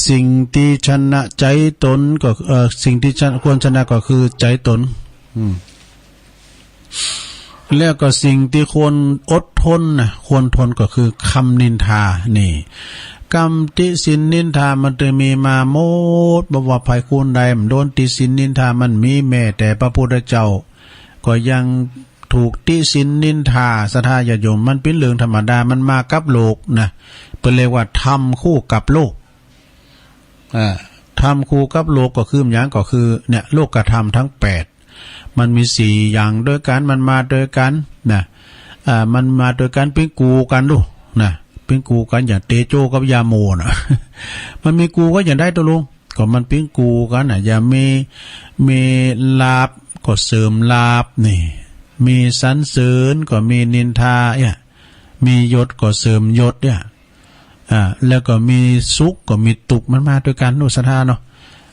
สิ่งตี้ชนะใจ๋ต๋นก็ เอ่อ สิ่งตี้ชนะ ควรชนะก็คือใจ๋ต๋น อืม แล้วก็สิ่งตี้ควรอดทนนะ ควรทนก็คือคำนินทา นี่ กำติฉินนินทามันตึงมีมาหมด บ่ว่าใผคนใด บ่โดนติฉินนินทา มันมี แม้แต่พระพุทธเจ้า ก็ยังถูกติฉินนินทา ศรัทธาญาติโยม มันเป๋นเรื่องธรรมดา มันมากับโลกนะ เปิ้นเรียกว่าธรรมคู่กับโลก อ่า ธรรมคู่กับโลกก็คือหยัง ก็คือเนี่ย โลกธรรมทั้งแปด มันมีสี่อย่างตวยกั๋น มันมาตวยกั๋นนะ อ่า มันมาตวยกั๋น เป๋นกู่กั๋นลูกนะ เป๋นกู่กั๋น อย่างเตโจกับยาโมน่ะ มันมีกู่กั๋นอย่างใดตุ๊ลุง ก็มันเป๋นกู่กั๋นน่ะ อย่างมี มีลาภก็เสริมลาภนี่ มีสรรเสริญก็มีนินทาเนี่ย มียศก็เสริมยศเนี่ย อ่า แล้วก็มีสุขก็มีตุ๊กข์ มันมาตวยกั๋นเนาะ ศรัทธาเนาะ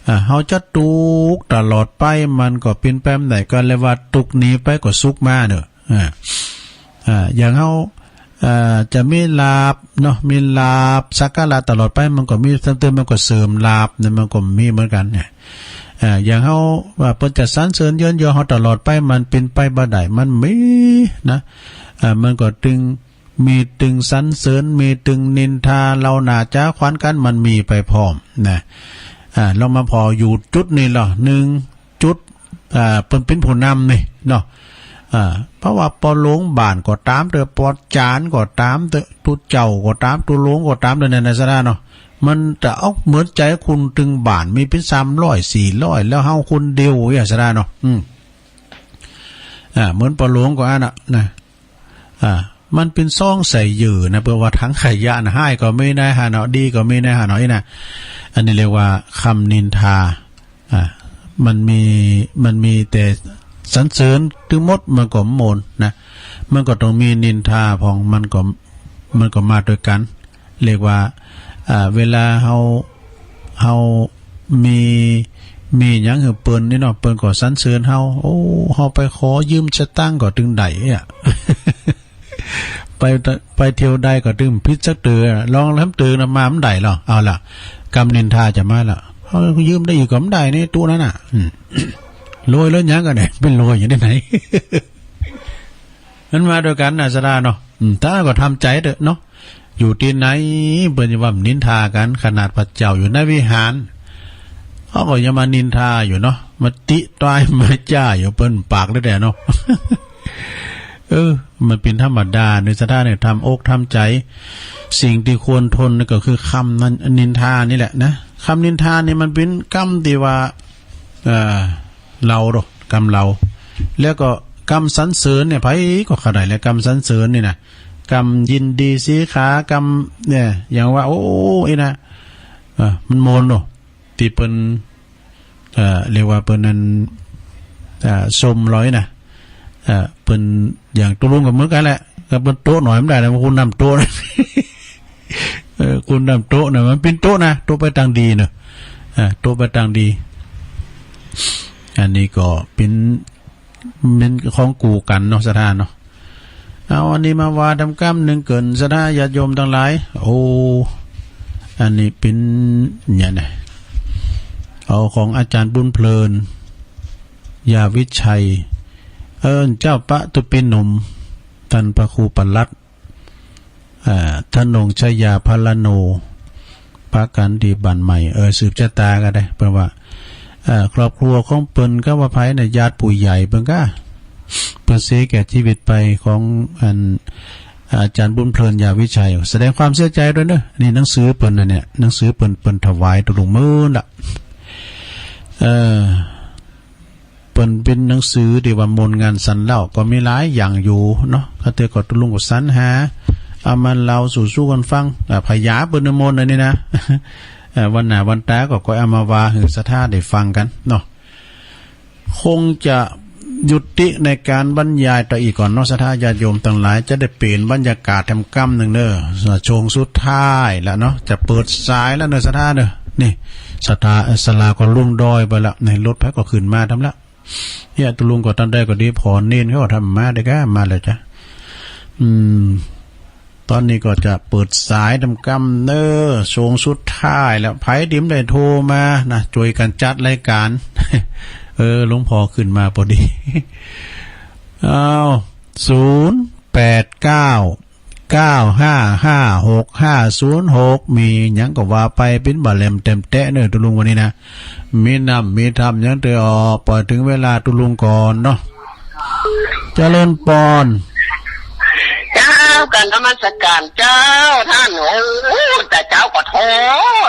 อ่า เฮาจะตุ๊กข์ตลอดไป มันก็เป๋นไปบ่ได้ ก็เรียกว่าตุ๊กข์หนีไปก็สุขมาเนาะ อ่า อ่า อย่างเฮา อ่า จะมีลาภเนาะ มีลาภสักการะตลอดไป มันก็มี เติม มันก็เสริมลาภเนี่ย มันก็มีเหมือนกั๋นเนี่ย อ่า อย่างเฮาว่าเปิ้นจะสรรเสริญเยินยอเฮาตลอดไป มันเป๋นไปบ่ได้ มันมีนะ อ่า มันก็ตึง มีตึงสรรเสริญ มีตึงนินทา เล่าหน้าจ๋าขวัญกั๋น มันมีไปพร้อมนะ อ่า ลองมาผ่ออยู่จุดนี้ละ นึ่งจุด อ่า เปิ้นเป๋นผู้นำนี่เนาะ อ่า เพราะว่าป้อหลวงบ้านก็ต๋ามเต๊อะ ป้อจ๋ารย์ก็ต๋ามเต๊อะ ตุ๊เจ้าก็ต๋าม ตุ๊หลวงก็ต๋ามเต๊อะ เนี่ยนะ ศรัทธาเนาะ มันจะออกเหมือนใจ๋คุณตึงบ้านมีเป๋นสามร้อยสี่ร้อย แล้วเฮาคนเดียวเนี่ย ศรัทธาเนาะ อืม อ่า เหมือนป้อหลวงก็อันน่ะนะ อ่า มันเป๋นซองใส่เหยื่อนะ เปื้อว่าถังขยะนะ ฮ้ายก็มีในหั้นเนาะ ดีก็มีในหั้นเนาะ อี้นะ อันนี้เรียกว่ากำนินทา อ่า มันมี มันมีแต่สรรเสริญตึงหมด มันก็บ่ม่วนนะ มันก็ต้องมีนินทาพ่อง มันก็ มันก็มาตวยกั๋น เรียกว่า อ่า เวลาเฮา เฮามี มีหยังหื้อเปิ้นนี่เนาะ เปิ้นก็สรรเสริญเฮา โอ้ เฮาไปขอยืมสตางค์ก็ตึงได้อะ ไป ไปเที่ยวใดก็ตึงผิดสักเตื้อ ลองแหลมเตื้อนะ มาบ่ได้หรอก เอาละ กำนินทาจะมาละ เฮายืมได้อีกก็บ่ได้นี่ ตุ๊นั้นน่ะ อืม รวยแล้วหยังกั๋นเนี่ย เป๋นรวยอยู่ตี้ไหน มันมาตวยกั๋นนะ ศรัทธาเนาะ อืม แต่ก็ทำใจ๋เต๊อะเนาะ อยู่ตี้ไหนเปิ้นจะว่านินทากั๋น ขนาดพระเจ้าอยู่ในวิหาร เขาก็ยังมานินทาอยู่เนาะ มาติต้ายมาจ้าอยู่ เปิ้นปากเลยแต๊เนาะ เออ มันเป๋นธรรมดาในศรัทธาเนี่ย ทำอกทำใจ๋ สิ่งตี้ควรทนนี่ก็คือกำนั้น นินทานี่แหละนะ กำนินทานี่มันเป๋นกำตี้ว่า เอ่อ เลาเนาะ กำเลา แล้วก็กำสรรเสริญเนี่ย ใผก็เข้าได้แหละ กำสรรเสริญนี่นะ กำยินดีสีขาว กำเนี่ย อย่างว่า โอ้ อี้นะ เออ มันม่วนเนาะ ตี้เปิ้น เอ่อ เรียกว่าเปิ้นนั้น เอ่อ ชมเฮาอี้นะ เอ่อ เปิ้น อย่างตุ๊ลุงก็เหมือนกั๋นแหละ ก็เปิ้นโต๊ะหน่อยบ่ได้นะ คนนำโต๊ะนะ เออ คนนำโต๊ะนะ มันเป๋นโต๊ะนะ โต๊ะไปตางดีเนาะ อ่า โต๊ะไปตางดี อันนี้ก็เป๋น เป๋นของกู้กั๋นเนาะ ศรัทธาเนาะ เอาอันนี้มาว่าตำกำนึ่งเกิ่น ศรัทธาญาติโยมตังหลาย โอ้ อันนี้เป๋นเนี่ยนะ เอาของอาจ๋ารย์บุญเพลิน ยาวิชัย เอิ้นเจ้าปะตุปินหนุ่ม ต้านพระครูปลัด อ่า ธนงชยาพลโน ปะกั๋นตี้บ้านใหม่ เออ สืบจะต๋ากั๋นได้ เปิ้นว่า เอ่อ ครอบครัวของเปิ้นก็ว่าใผเนี่ย ญาติผู้ใหญ่เปิ้นก็ เปิ้นเสียแก่จีวิตไป ของอัน อาจ๋ารย์บุญเพลิน ยาวิชัย แสดงความเสียใจ๋ตวยเนาะ นี่หนังสือเปิ้นนะเนี่ย หนังสือเปิ้น เปิ้นถวายตุ๊ลุงเมินละ เอ่อ เปิ้นเป๋นหนังสือตี้ว่ามนต์งานสรรเล่า ก็มีหลายอย่างอยู่เนาะ ข้าเตื้อก็ตุ๊ลุงก็สรรหา เอามาเล่าสู่ กั๋นฟัง อ่า พญาเปิ้นมนต์อันนี้นะ เอ่อ วันหน้าวันต๋าก็ ก็เอามาว่าหื้อศรัทธาได้ฟังกั๋นเนาะ คงจะยุติในก๋านบรรยายต่ออี้ก่อนเนาะ ศรัทธาญาติโยมตังหลาย จะได้เป๋นบรรยากาศแถมกำนึ่งเน้อ ช่วงสุดท้ายแล้วเนาะ จะเปิดสายแล้วเน้อ ศรัทธาเน้อ นี่ ศรัทธา เอ่อ ศาลาก็ลุ่งดอยไปแล้ว ในรถไผก็ขึ้นมาต๋ามละ เนี่ย ตุ๊ลุงก็ต๋ามใดก็ดี ผ่อนเณรเขาก็ทำมาได้ก้า มาแล้วจ้ะ อืม ต๋อนนี้ก็จะเปิดสายแถมกำเน้อ ช่วงสุดท้ายแล้ว ใผตี้บ่ได้โทรมานะ จ้วยกั๋นจัดรายก๋าน เออ หลวงพ่อขึ้นมาปอดี อ้าว ศูนย์แปดเก้า เก้าห้าห้าหกห้าศูนย์หก มีหยังก็ว่าไป เป๋นบ่าแหลมแต๋มแต๊เน้อ ตุ๊ลุงวันนี้นะ มีน้ำมีธรรมหยังเตื้ออ่อ ปล่อยเถิงเวลาตุ๊ลุงก่อนเนาะ เจริญปอน เจ้า กราบนมัสก๋านเจ้าต้าน โอ้ แต่เจ๊าก็โทร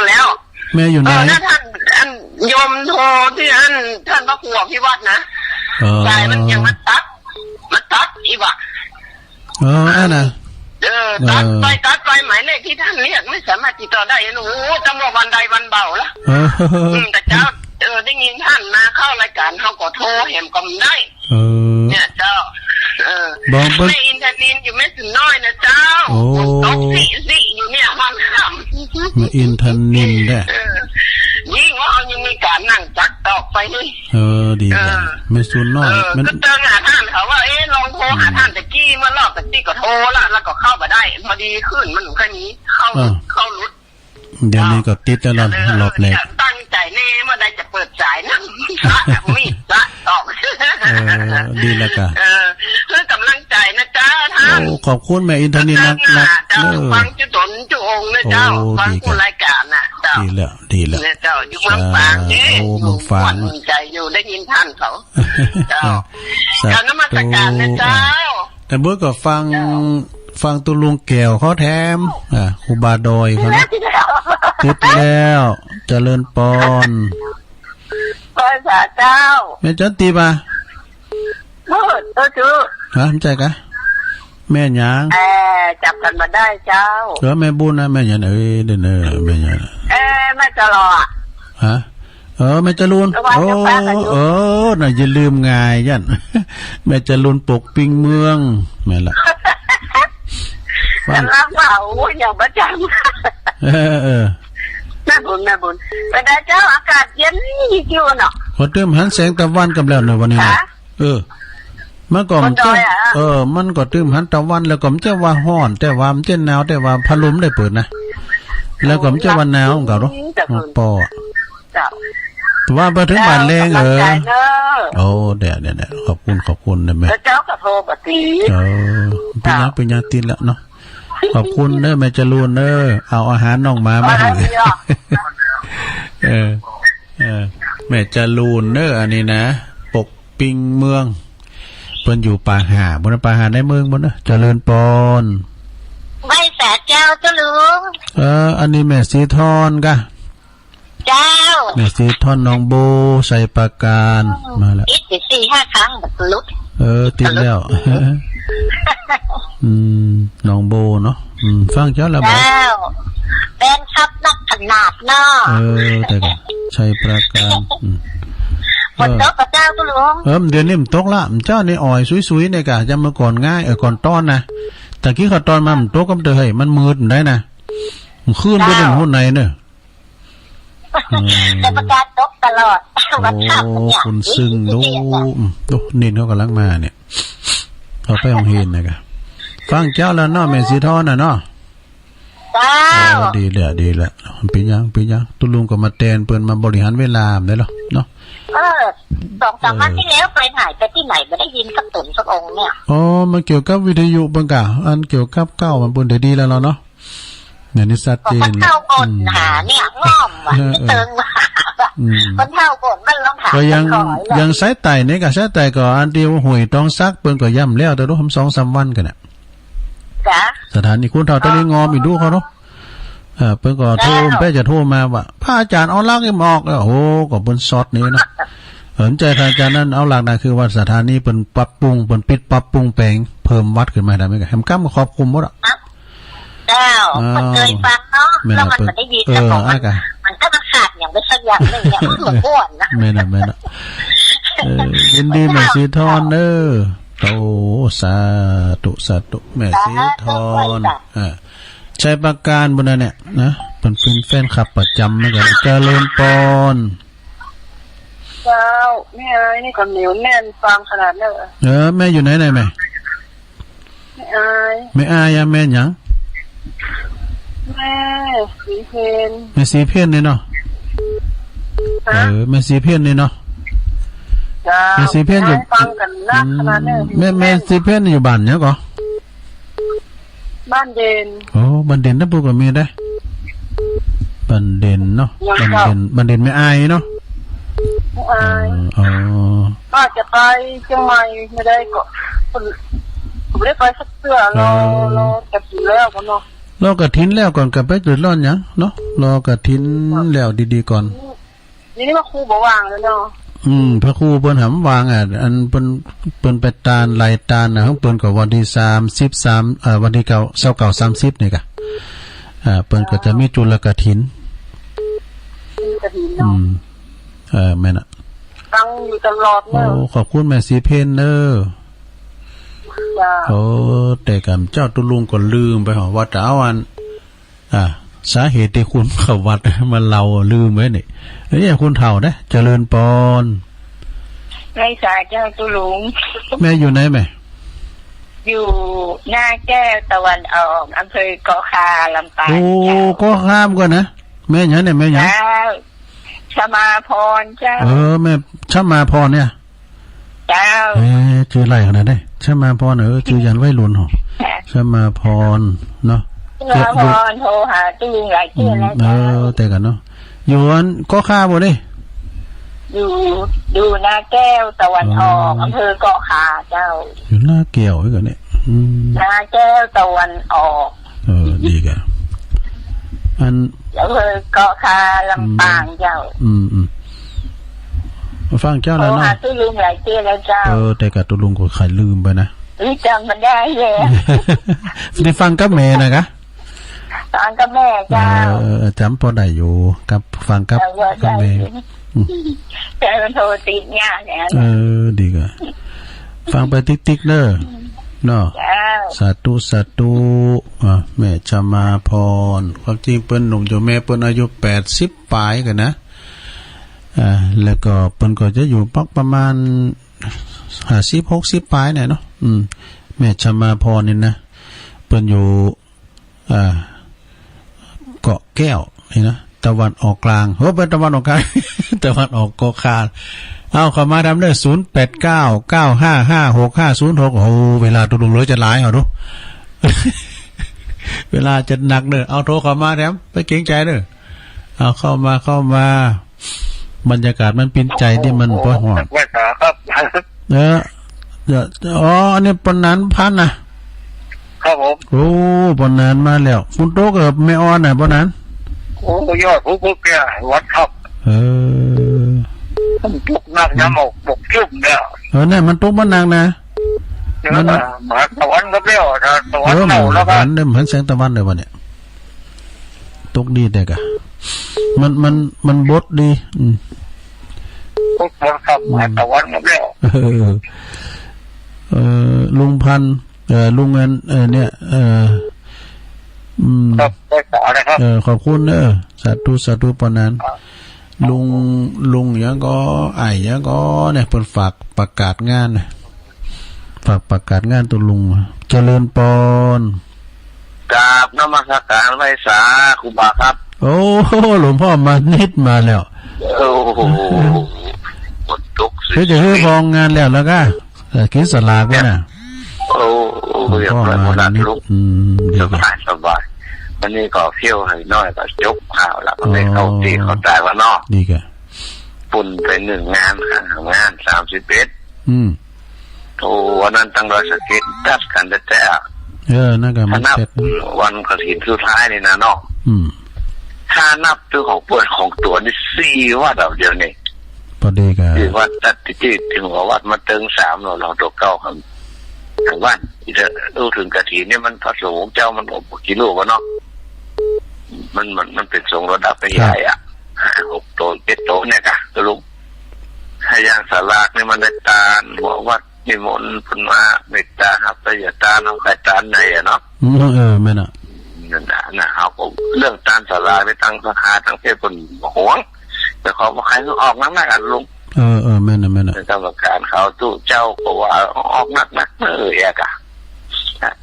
แล้ว แม่อยู่ไหน เออ ถ้าต้าน อัน โยมโทรตี้อัน ต้านพระครูอภิวัฒน์นะ เออ สายมันยังมาตั๊ก มาตั๊กอีกว่ะ เออ อันน่ะ เออ ตั๊กไป เออ ตั๊กไป หมายเลขตี้ต้านเรียกไม่สามารถติดต่อได้ โอ้ ต้องว่าวันใดวันเบาละ เออ อืม แต่เจ๊า เออ ได้ยินต้านมาเข้ารายก๋าน เฮาก็โทรแหมก็บ่ได้ เออ เนี่ยเจ้า เออ บอกเปิ้น แม่อินทนิลอยู่แม่สวนน้อยนะเจ้า โอ้ ฝนตกสิสิอยู่เนี่ย วันค่ำ แม่อินทนิลแหละ เออ ยิ่งว่าเฮายังมีก๋านนั่งจักต่อไปนี่ เออ ดี เออ แม่สวนน้อย เออ มัน ก็เติมหาต้านเขาว่า เอ๊ะ ลองโทรหา อืม ต้านตะกี้ เมื่อรอบตะกี้ก็โทรละ แล้วก็เข้าบ่ได้ พอดีคลื่นมันบ่ค่อยมี เข้า เออ เข้าหลุด เดี๋ยวนี้ก็ติดแล้วล่ะ เออ รอบแรก ตั้งใจ๋แน่ เมื่อใดจะเปิดสายนะ มีละตอบ เออ ดีแล้วกะ เออ เพื่อกำลังใจ๋นะเจ้าต้าน โอ้ ขอบคุณแม่อินทนิลนักๆ เจ้า เออ ฟังจุต๋นจุองค์นะเจ้า โอ้ ฟัง ดีกะ คู่รายก๋านน่ะ ดีแล้ว ดีแล้ว เนี่ยเจ้า อยู่เมืองฝางเด้ สาธุ โอ้ อยู่ เมืองฝาง ม่วนใจอยู่ ได้ยินท่านเขา เจ้า สาธุ กราบนมัสการนะเจ้า แต่เมื่อก่อนฟัง เจ้า ฟังตุ๊ลุงแก้วเขาแถม อ่า ครูบาดอยเขานะ ติดแล้ว เจริญปอน พระสาเจ้า แม่จันติบา มืด เออ จื้อ ฮะ บ่ใจ้กา แม่หยัง เออ จับกั๋นบ่าได้เจ้า เออ แม่บุญนะ แม่หยัง เอ้ย เดี๋ยวนะ แม่หยัง เออ แม่จะลอ ฮะ เออ แม่จรูน ระวัง โอ้ เดี๋ยวป้าก็หยุด เออ น่ะ อย่าลืมง่ายยัน แม่จรูน ปกปิงเมือง แม่นละ ฟัง กำลังว่า โอ้ย อย่างประจำ เออ เออ แม่บุญ แม่บุญ เป็นไงเจ้า อากาศเย็นอยู่เนาะ ก็ตึมหันแสงตะวันกั๋นแล้วเนาะ วันนี้นะ คะ เออ มันก็ บนดอยอะ เออ มันก็ตึมหันตะวัน แล้วก็มันจะว่าฮ้อน แต่ว่ามันจะหนาว แต่ว่าพัดลมได้เปิดนะ แล้วก็มันจะว่าหนาวของเขาเนาะ อืม แต่ อ๋อ ปออะ เจ้า แต่ว่าไปถึงบ้านแลง เจ้า เออ กำลังใจเนอะ โอ้ เดี๋ยว เดี๋ยว เดี๋ยว ขอบคุณ ขอบคุณนะแม่ แล้วเจ้าก็โทรปะติ เออ เป็นหยัง เจ้า เป็นหยัง ติดแล้วเนาะ ขอบคุณเนอะ แม่จรูนเนอะ เอาอาหารน้องหมามาหื้อ เอาแล้ว เออ เออ แม่จรูนเนอะ อันนี้นะ ปกปิงเมือง เปิ้นอยู่ป่าห่า บนป่าห่าในเมืองบนนะ เจริญปอน ไหว้สาเจ้า เจ้าลุง เออ อันนี้แม่สีทอนกา เจ้า แม่สีทอน หนองโบ ไชยปราการ อืม มาแล้ว ติดอยู่สี่ห้าครั้ง มันหลุด เออ ติดแล้ว หลุด อืม หนองโบเนาะ อืม ฟังเจ้าแล้วบ่ เจ้า แฟนคลับนักขนาดเนาะ เออ แต่ก็ ไชยปราการ อืม ฝนตกกาเจ้า เออ เจ้าลุง เออ เดี๋ยวนี้มันตกละ มันเจ้านี่อ่อยสุยๆ เนี่ยกา จำเมื่อก่อนง่าย เออ ก่อนตอนนะ ตะกี้เขาตอนมามันตกก็มันเตอะ เฮ้ย มันมืดมันได้นะ มันขึ้นไป เจ้า ถึงหัวในเนอะ อืม แต่ประกาศตกตลอด โอ้ วันพระมันเนี่ย คนซึ่ง นี่ ดู เนี่ย อืม ดู นินเขากำลังมาเนี่ย เขาไปโฮงเฮียนนะกะ ฟังเจ้าแล้วเนาะ แม่สีทอนน่ะเนาะ เจ้า เออ ดีแล้ว ดีแล้ว เป็นหยัง เป็นหยัง ตุ๊ลุงก็มาแตนเปิ้นมาบริหารเวลาได้หรอเนาะ เออ สองสามวัน เออ ที่แล้วไปไหน ไปที่ไหน ไม่ได้ยินสักต๋นสักองค์เนี่ย อ๋อ มันเกี่ยวกับวิทยุเปิ้นกะ อันเกี่ยวกับเก้ามันเปิ้นได้ดีแล้วเนาะ เนี่ยนี่ชัดเจน คนเฒ่าบ่นหาเนี่ย อืม ง่อมว่ะ เออ เออ ไม่เติงว่า อืม คนเฒ่าบ่นมันลองถาม ก็ยัง คนขอเลย ยังสายใต้นี่กะ สายใต้ก็อันที่ห้วยตองสัก เปิ้นก็ย่ำแล้ว แต่รู้ทำสองสามวันกันน่ะ จ้ะ สถานีคนเฒ่าตะลิงงอมอีกดูเขาเนาะ เออ เปิ้นก็โทร เจ้า เปิ้นจะโทรมาว่า พระอาจารย์เอาหลักนี่มาออก โอ้โห ก็เปิ้นซอสนี่เนาะ เออ ใจ้ พระอาจารย์นั้นเอาหลักนะ คือว่าสถานีเปิ้นปรับปรุง เปิ้นปิดปรับปรุงแปลง เพิ่มวัตต์ขึ้นมาได้ไหม แหมก้ำก็ครอบคลุมหมดอะ เจ้า อ่า เปิ้นเกยฟังเนาะ แม่น แล้วมัน เปิ้น บ่ได้ยิน เออ เจ้าของมัน อ่ะกะ มันก็มาขาดอย่างไปสักอย่างหนึ่งเนี่ย มันม่วนนะ แม่นน่ะ แม่นน่ะ เออ ยินดีแม่สีทอนเด้อ โอ้ สาธุ สาธุ แม่สีทอน สาธุ อ่า ชัยปราการบุญนะเนี่ยนะ เปิ้นเป็นแฟนคลับประจำเหมือนกัน เจริญปอน เจ้า แม่อายนี่ก็เหนียวแน่นฟังขนาดนั้นเหรอ เออ แม่อยู่ไหนไหนแม่ แม่อาย แม่อายอะ แม่หยัง แม่สีเพน แม่สีเพนนี่เนาะ ฮะ เออ แม่สีเพนนี่เนาะ เจ้า แม่สีเพนอยู่ แม่ฟังกันนักขนาดนั้น อืม แม่ แม่สีเพนอยู่บ้านหยังก่อ บ้านเด่น โอ้ บ้านเด่นนะ ปู่ก็มีได้ บ้านเด่นเนาะ ยัง บ้านเด่น เจ้า บ้านเด่นแม่อายเนาะ แม่อาย เออ อ๋อ ว่าจะไปเชียงใหม่ไม่ได้ก็ ไม่ได้ไปสักเทื่อ รอ เออ รอกฐินแล้วก่อนเนาะ รอกฐินแล้วก่อน ก็ไปเดือดร้อนหยังเนาะ รอกฐินแล้วดีๆ ก่อน นี่ นี่พระครูบ่ว่างแล้วเนาะ อืม พระครูเปิ้นหำว่างอ่ะ อันเปิ้น เปิ้นไปตาน ไล่ตานน่ะ ของเปิ้นก็วันตี้สามสิบสาม เอ่อ วันตี้เก้า ซาวเก้า สามสิบนี่กะ อ่า เปิ้นก็จะมีจุลกฐิน จุลกฐินเนาะ อืม เออ แม่นน่ะ ฟังอยู่ตลอดเนาะ โอ้ ขอบคุณแม่สีเพนเด้อ จ้า โอ้ แต่ก่อนเจ้าตุ๊ลุงก็ลืมไปหรอ ว่าจะเอาอัน อ่า สาเหตุตี้คนเข้าวัด มาเล่าลืมไว้นี่ เอ้ย คนเฒ่านะ เจริญปอน ไหว้สาเจ้าตุ๊ลุง แม่อยู่ไหนแม่ อยู่นาแก้วตะวันออก อำเภอเกาะคา ลำปาง โอ้ เจ้า เกาะคาก่อนนะ แม่หยังเนี่ย แม่หยัง เจ้า ชมาพรเจ้า เออ แม่ชมาพรเนี่ย เจ้า เอ๊ะ จื้อไล่ขนาดนี้ ชมาพร เออ จื้อยันวัยรุ่นหรอ ค่ะ ชมาพร เนาะ เอื้ออาภรณ์โทรหาตุ๊ลุงหลายเตื้อแล้วเจ้า อืม เออ แต่ก่อนเนาะ อยู่อันเกาะคาบ่นี่ อยู่ อยู่นาแก้วตะวันออก อ๋อ อำเภอเกาะคาเจ้า อยู่นาแก้วไว้ก่อนเนี่ย อืม นาแก้วตะวันออก เออ ดีก่ะ อัน อำเภอเกาะคา ลำปางเจ้า อืม อืม อืม ฟังเจ้าแล้วเนาะ โทรหาตุ๊ลุงหลายเตื้อแล้วเจ้า เออ แต่ก่อนตุ๊ลุงก็ใค่ลืมไปนะ เอ้ย จ๋ำบ่ได้แล้ว ได้ฟังกับแม่นะกะ ฟังกับแม่เจ้า เออ จ๋ำปอได้อยู่ กับ ฟังกับ จ๋ำปอได้ กับแม่ อยู่ อืม แต่มันโทรติดยากเนี่ย เออ ดีก่ะ ฟังไปติ๊กๆ เน้อ เนาะ เจ้า สาธุ สาธุ อ่ะ แม่ชมาพร ความจริงเปิ้นหนุ่มอยู่ แม่เปิ้นอายุแปดสิบป๋ายก่ะนะ อ่า แล้วก็เปิ้นก็จะอยู่ปักประมาณห้าสิบ หกสิบป๋ายเนี่ยเนาะ อืม แม่ชมาพรนี่นะ เปิ้นอยู่ อ่า เกาะแก้วนี่นะ ตะวันออกกลาง โอ้ ไปตะวันออกกลาง ตะวันออกเกาะคา เอาเข้ามาดำเด้อ ศูนย์แปดเก้า เก้าห้าห้า หกห้าศูนย์หก โอ้ เวลาตุ๊ลุงเหลือจะหลาย เอาดู เวลาจะนักเน้อ เอาโทรเข้ามาแถม บ่เกรงใจ๋เน้อ เอาเข้ามา เข้ามา บรรยากาศมันปินใจ๋ตี้มัน โอ้ ปอฮ้อง แม่จ๋าครับ เออ เดี๋ยว อ๋อ อันนี้ปอหนานพันธุ์นะ ครับผม โอ้ ปอหนานมาแล้ว ฝนตกเหรอ แม่อ่อนน่ะ ปอหนาน โอ้ ยอดภูกระดึงวัดครับ เออ มันตกหนักนะ หมอก หมอกครึ้มเนี่ย เออ เนี่ย มันตกมาหนักนะ เนี่ย มัน มาตะวันก็เปรี้ยว ตะวัน เออ เก่าแล้วก็ หันเด้อ หันแสงตะวันเด้อวะเนี่ย ตกดีแต่กะ มัน มัน มันบดดี อืม ตกมาครับ อืม มาตะวันก็เปรี้ยว เออ เออ ลุงพันธุ์ เออ ลุงอัน เออ เนี่ย เออ อืม ครับ ไปต่อนะครับ เออ ขอบคุณเน้อ สาธุ สาธุ ปอหนาน ครับ ลุง ลุงหยังก็ อ้ายหยังก็ เนี่ย เปิ้นฝากประกาศงานนะ ฝากประกาศงานตุ๊ลุง เจริญปอน กราบนมัสการไหว้สาครูบาครับ โอ้ หลวงพ่อมานิดมาแล้ว โอ้โห ฝนตก เฮ้ย จะเฮ้ย พองานแล้ว แล้วก็ เออ กิ๋นสลากไว้น่ะ โอ้ หลวงพ่อมานิด เรียบร้อยหมดละลูก อืม ดี สบาย สบาย วันนี้ก็เที่ยวให้น้อยก็จบข่าวละ อ๋อ มันได้เข้าตี้เข้าต๋าว่าเนาะ ดีกะ ปุ้นไปนึ่งงาน งานสามสิบเอ็ด อืม โอ้ วันนั้นตังดอยสะเก็ดตัดกั๋นแต๊ๆ อะ เออ นั่นก็มัน ถ้านับ เสร็จ วันกฐินสุดท้ายนี่นะเนาะ อืม ถ้านับตัวของเปิ้นของตั๋วนี่สี่วัดอะ เดี๋ยวนี้ ปอดีกะ สี่วัด ตัดตี้ ตี้หัววัดมาเติงสามเนาะ หลวงตั๋วเก่าครับ ทางบ้าน อีกเถอะ อู้เถิงกฐินนี่มันพระสงฆ์เจ้ามันก็บ่กี่รูปอะเนาะ มัน มัน มันเป๋นสงฆ์ระดับใหญ่อะ ครับ ห้าหกโต เจ็ดโตเนี่ยกะ สรุป ถ้าอย่างสลากนี่มันได้ตานหัววัด นิมนต์เปิ้นมาเมตต๋าฮับไตรยตาน เอาใค่ตานใหญ่อะเนาะ อืม เออ แม่นอะ นั่นน่ะ นะ เฮาก็เรื่องตานสลากนี่ตังสภาตังเพศเปิ้นบ่ห่วง แต่ขอบ่ใค่ออกนักๆ อะลุง เออ เออ แม่นอะ แม่นอะ กรรมการเขาตุ๊เจ้าก็ว่าออกนักๆ เออ แอกอะ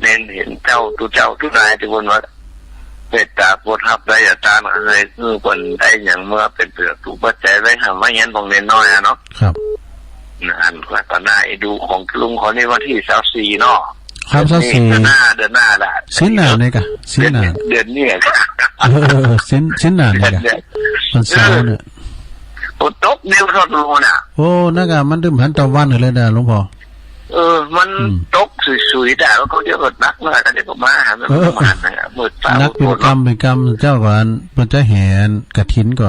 เน้นเห็นเจ้าตุ๊เจ้าตุ๊นายตี้เปิ้นว่า เมตต๋าโปรดฮับไตรยตาน เอ่ย คือเปิ้นได้หยังเมื่อเป๋นเปื้อตู้ปัจจัยไว้หามาเฮียนของเณรน้อยอะเนาะ ครับ นั่นก็ต๋อนหน้าไอ้ดูของลุงเขานี่วันตี้ซาวสี่เนาะ ครับ เดือนนี้ ซาวสี่ เดือนหน้า เดือนหน้าละ ศีลหน้านี่กะ ศีลหน้า เดือน เดือนนี้กะ เออ ศีล ศีลหน้านี่กะ เดือนเนี่ย วันเสาร์เนี่ย ฝนตกเดียวเท่านั้นน่ะ โอ้ นั่นกะ มันตึงหันตะวันเลยนะหลวงพ่อ เออ มัน อืม ตกสุยๆ แต่ว่าเขาเดี๋ยวก็นักมาก เดี๋ยวก็มาหามัน เออ ประมาณนั้นอะเมื่อเช้า นักเป๋นกำเป๋นกำ เจ้าก็อัน เปิ้นจะแห่กฐินก็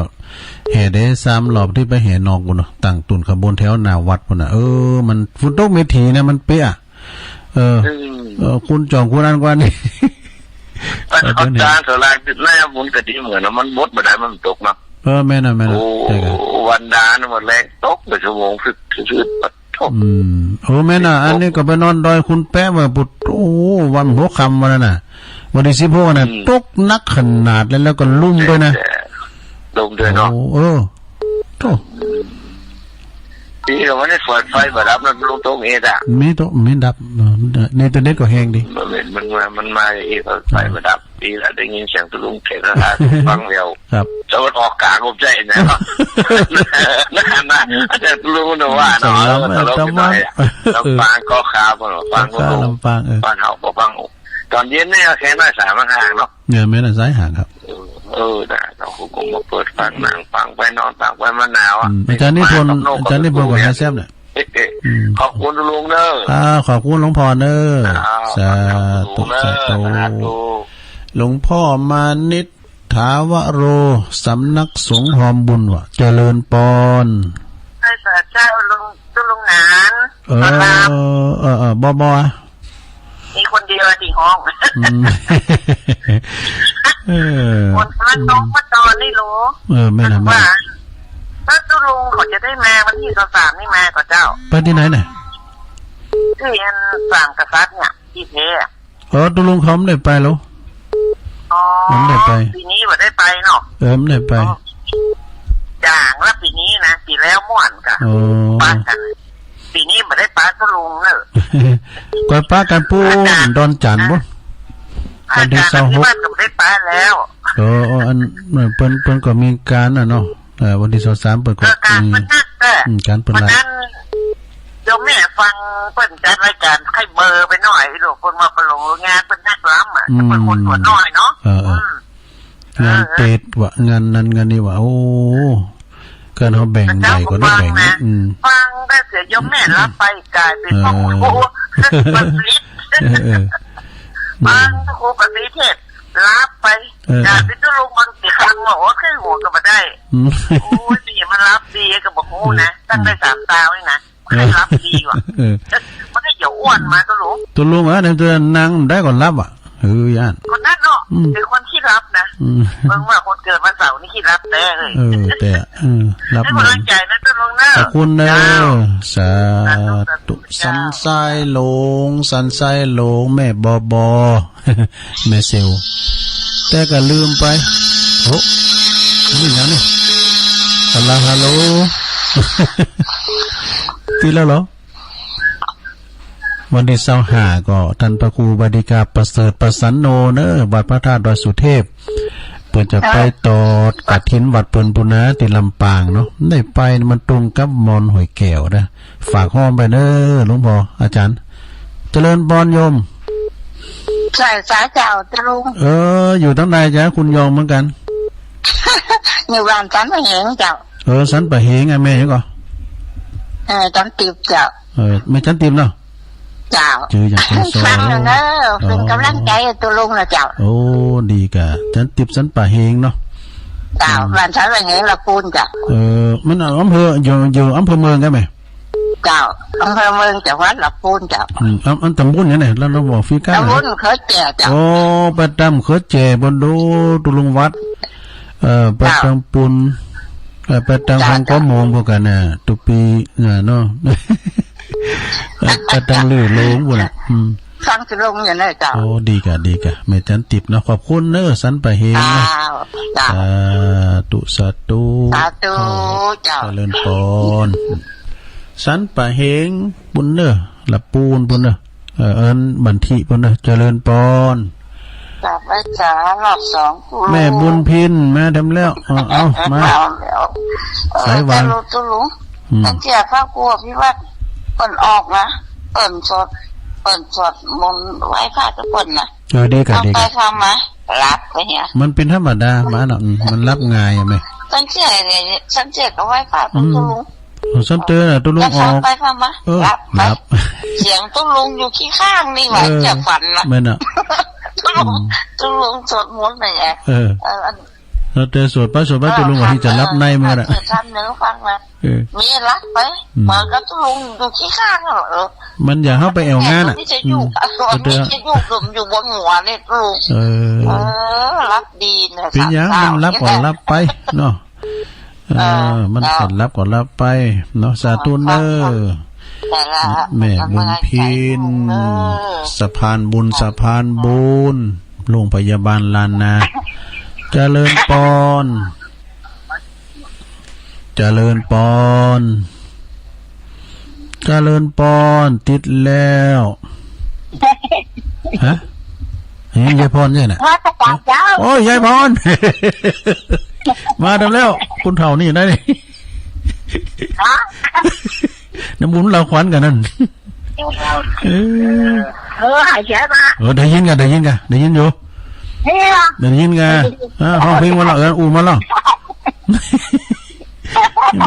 แห่ได้สามรอบตี้ไปแห่นอกปู้นเนาะ ตั้งตุ๊นขบวนแถวหน้าวัดปู้นน่ะ เออ มันฝนตกเม็ดถี่นะ มันเปียก เออ อืม เออ คุณจ่องคุณอันกว่านี่ อัน เอา เขา เดี๋ยวนี้ ตานสลากหน้าบุญกฐินเหมือนนะ มันบดบ่ได้ มันตกเนาะ เออ แม่นอะ แม่นอะ โอ้ ใจ้ครับ วันดานะ มันแรงตกไปชั่วโมง ฟึดๆ ปัด โถ่ อืม โอ้ แม่นอะ อันนี้ก็ไปนอนดอยคุณแป๊ะมาปุด โอ้ วันหัวค่ำวันนั้นน่ะ วันตี้สิบหกน่ะ อืม ตกหนักขนาดแล้ว แล้วก็ลุ่มด้วยนะ ลุ่มด้วยเนาะ โอ้ เออ โถ่ ตี้ก็วันนี้ไฟบ่ดับนะ ลุง ตกเอ็ดอะ มีตก มีดับ เออ ในอินเทอร์เน็ตก็แฮงดี มัน มันมา มันมาเอ็ด ไฟบ่ดับ ดีละ ได้ยินเสียงตุ๊ลุงเทศน์นะ ฟังแล้ว ครับ ตะวันออกกลางผมใจ้นะ นั่นน่ะ อาจารย์ตุ๊ลุงนะว่าเนาะ สำหรับ เออ ตะวัน เออ ลำปางก็คาบ่เนาะ ฟังก็ลำปาง เออ บ้านเฮาก็ฟัง ต๋อนเย็นนี่ก็แค่น้อยสามห่างเนาะ เนี่ย แม่น้อยสามห่างครับ เออ เออ ได้ เฮาก็มาเปิดฟัง นั่งฟังไป นอนฟังไป มันหนาวอะ อืม อาจ๋ารย์นิพนธ์ มากับนก อาจ๋ารย์นิพนธ์ กับ กับ แฮแซมเนี่ย เอ๊ะ เอ๊ะ อืม ขอบคุณลุงเน่อ อ่า ขอบคุณหลวงพ่อเน่อ อ่า สาธุ สาธุ สาธุ หลวงพ่อมานิต ถาวโร สำนักสงฆ์ฮอมบุญว่ะ เจริญปอน ใช่ สาธุเจ้าลุง เจ้าลุงหนาน เออ ครับ เออ เออ บ่ บ่ มีคนเดียวตี้ฮ้อง อืม เออ คนมันต้องมาตอนนี้รู้ เออ แม่น มันว่า ว่า แล้วเจ้าลุงเขาจะได้มาวันตี้ซาวสามนี่มาก่อเจ้า ไปตี้ไหนน่ะ ตี้อันสามกษัตริย์เนี่ย ตี้แพร่ เออ ตกลงเขาบ่ได้ไปแล้ว อ๋อ มันบ่ได้ไป ปี๋นี้บ่ได้ไปเนาะ เออ บ่ได้ไป อ๋อ จ๋างละปี๋นี้นะ ปี๋แล้วม่วนก่ะ อ๋อ ปะกั๋น ปี๋นี้บ่ได้ปะตกลงเน่อ ก็ปะกั๋นปู๊น อาจ๋ารย์ ดอนจันทน์ปู๊น อาจ๋ารย์ วันตี้ซาวหก อภิวัฒน์ก็บ่ได้ปะแล้ว เออ เออ อัน เปิ้น เปิ้นก็มีก๋านน่ะเนาะ เออ วันตี้ซาวสามเปิ้นก็ เออ ก๋านเปิ้นหนักแต๊ อืม ก๋านเปิ้นหลาย วันนั้น โยมแม่ฟังเปิ้นจัดรายก๋าน ใค่เบลอไปหน้อย อีหลูเปิ้นว่าไปลงงานเปิ้นนักลำอะ อืม เปิ้นคนตั๋วน้อยเนาะ เออ เออ อืม งานเตดว่ะ งานนั้นงานนี้ว่ะ โอ้ ก๋านเฮาแบ่งใหญ่ก็ได้แบ่ง อืม ฟังได้เสียโยมแม่หลับไปก๋ายเป๋น เออ พระครูบัณฑิต เออ เออ ฟังพระครูบัณฑิตเทศน์หลับไป เออ ก๋ายเป๋นตกลงบางทีฟังว่า โอ้ ใค่หัวก็บ่ได้ อืม โอ้ย นี่มันหลับดีก็บ่ฮู้นะ อืม ตั้งได้สามตาวนี่นะ เออ ใค่หลับดีว่ะ เออ มันก็อย่าอ้วนมาตกลง ตกลงอะ ในเตือนนั่งได้ก็หลับอะ เออ ย่าน คนนั้นเนาะ อืม เป๋นคนขี้หลับนะ อืม เบิ่งว่าคนเกิดวันเสาร์นี่ขี้หลับแต๊เลย เออ แต่ เออ หลับ ให้ก๋ำลังใจ๋นะตกลงเน่อ ขอบคุณเน่อ เจ้า สาธุ สาธุ สาธุ สันทรายหลวง สันทรายหลวง แม่บอบอ แม่เซล แต่ก็ลืมไป โอ้ นี่หยังนี่ ฮัลโหล ฮัลโหล ติดแล้วเหรอ วันตี้ซาวห้าก็ต้านพระครูบดิกาประเสริฐประสันโนเน่อ วัดพระธาตุดอยสุเทพ เปิ้นจะไปตอดกฐินวัดเปิ้นปู้นนาตี้ลำปางเนาะ ได้ไปมันตรงกับม่อนห้วยแก้วนะ ฝากฮ้องไปเน่อ หลวงพ่อ อาจ๋ารย์ เจริญปอนโยม ใช่ สาเจ้า ตกลง เออ อยู่ตางใดจ๊ะ คุณยองเหมือนกั๋น อยู่บ้านสันป่าเหงเจ้า เออ สันป่าเหงอะ แม่หยังก่อ เออ จันติบเจ้า เออ แม่จันติบเนาะ เจ้า จื้ออย่างแจ้งซ้อ ฟังแล้วเน่อ อ๋อ เป๋นก๋ำลังใจ๋ตกลงนะเจ้า โอ้ ดีก่ะ จันติบสันป่าเหงเนาะ เจ้า อืม บ้านสันป่าเหง ละปูนเจ้า เออ มันอำเภอ อยู่ อยู่อำเภอเมืองใจ้ไหม เจ้า อำเภอเมือง จังหวัดละปูนเจ้า อืม อัน อันต๋ำบลหยังเนี่ย แล้วเฮาบอกฟรีก้า ต๋ำบลเขือแจ้เจ้า โอ้ ไปตางเขือแจ้ปู้นโด ตกลงวัด เอ่อ ไป เจ้า ตางปูน เอ่อ ไปตาง เจ้า ห้อง เจ้า ก้อมองพวกกั๋นน่ะ ตุ๊ปี๋ น่ะเนาะ ไป ไปตางลือโลงปู้นน่ะ อืม ฟังตกลงอยู่เน่อเจ้า โอ้ ดีก่ะ ดีก่ะ แม่จันติบเนาะ ขอบคุณเน่อ สันป่าเหงเนาะ เจ้า เจ้า สาธุ สาธุ สาธุ เจ้า เจริญปอน สันป่าเหงปู้นเน่อ ละปูนปู้นเน่อ เออ อันบันทิปู้นเน่อ เจริญปอน กราบไหว้สารอบสอง แม่บุญพินมาแถมแล้ว เอา เอา มา มาแล้ว เออ สายหวาน เจ้าลุง เจ้าลุง อืม ตั้งแต่พระครูอภิวัฒน์เปิ้นออกนะ เปิ้นสวด เปิ้นสวดมนต์ไหว้พระกับเปิ้นนะ เออ ดีก่ะ เอา ดีก่ะ ไปฟังมา หลับไปเนี่ย มันเป๋นธรรมดา หมาเนาะ อืม มันหลับง่ายอะแม่ ตั้งแต่เนี่ย ตั้งแต่ก็ไหว้พระ อืม เปิ้นตกลง เออ ซ้ำเตือนอะ ตกลงออก แล้วฟังไปฟังมา เออ หลับไป หลับ เสียงตกลงอยู่ขี้ข้างนี่หว่า เออ จะฝันนะ แม่นอะ ตกลง อืม ตกลงสวดมนต์น่ะไง เออ เออ อัน แล้วแต่สวดไปสวดมา เออ ตกลงว่าตี้จะหลับในมันน่ะ เออ ทำเนื้อฟังนะ เออ มีหลับไป อืม มันก็ตกลงอยู่ขี้ข้างอะ เออ มันอยากเข้าไปแอ่วงานอะ นี่จะอยู่ อืม อันนี้จะอยู่ เออ หลุมอยู่บนหัวเนี่ยตกลง เออ เออ หลับดีนะ เป๋นหยัง สาม มันหลับก็หลับไปเนาะ เออ เออ มัน เจ้า ก็หลับก็หลับไปเนาะ สาธุเน่อ แต่ละ แม่บุญพิน เออ สะพานบุญ สะพานบุญ โรงพยาบาลล้านนา เจริญปอน เจริญปอน เจริญปอน ติดแล้ว ฮะ เฮ้ย ยายพรใจ้น่ะ มาแต่เจ้า โอ้ย ยายพร มาแถมแล้ว คนเฒ่านี่ได้ ฮะ น้ำบุญเราขวัญกั๋นนั่น เออ เออ หายใจมา เออ ได้ยินก่ะ ได้ยินก่ะ ได้ยินอยู่ เนี่ย ได้ยินก่ะ ได้ยิน อ่า ฮ้องเพลงมาละ เออ อู้มาละ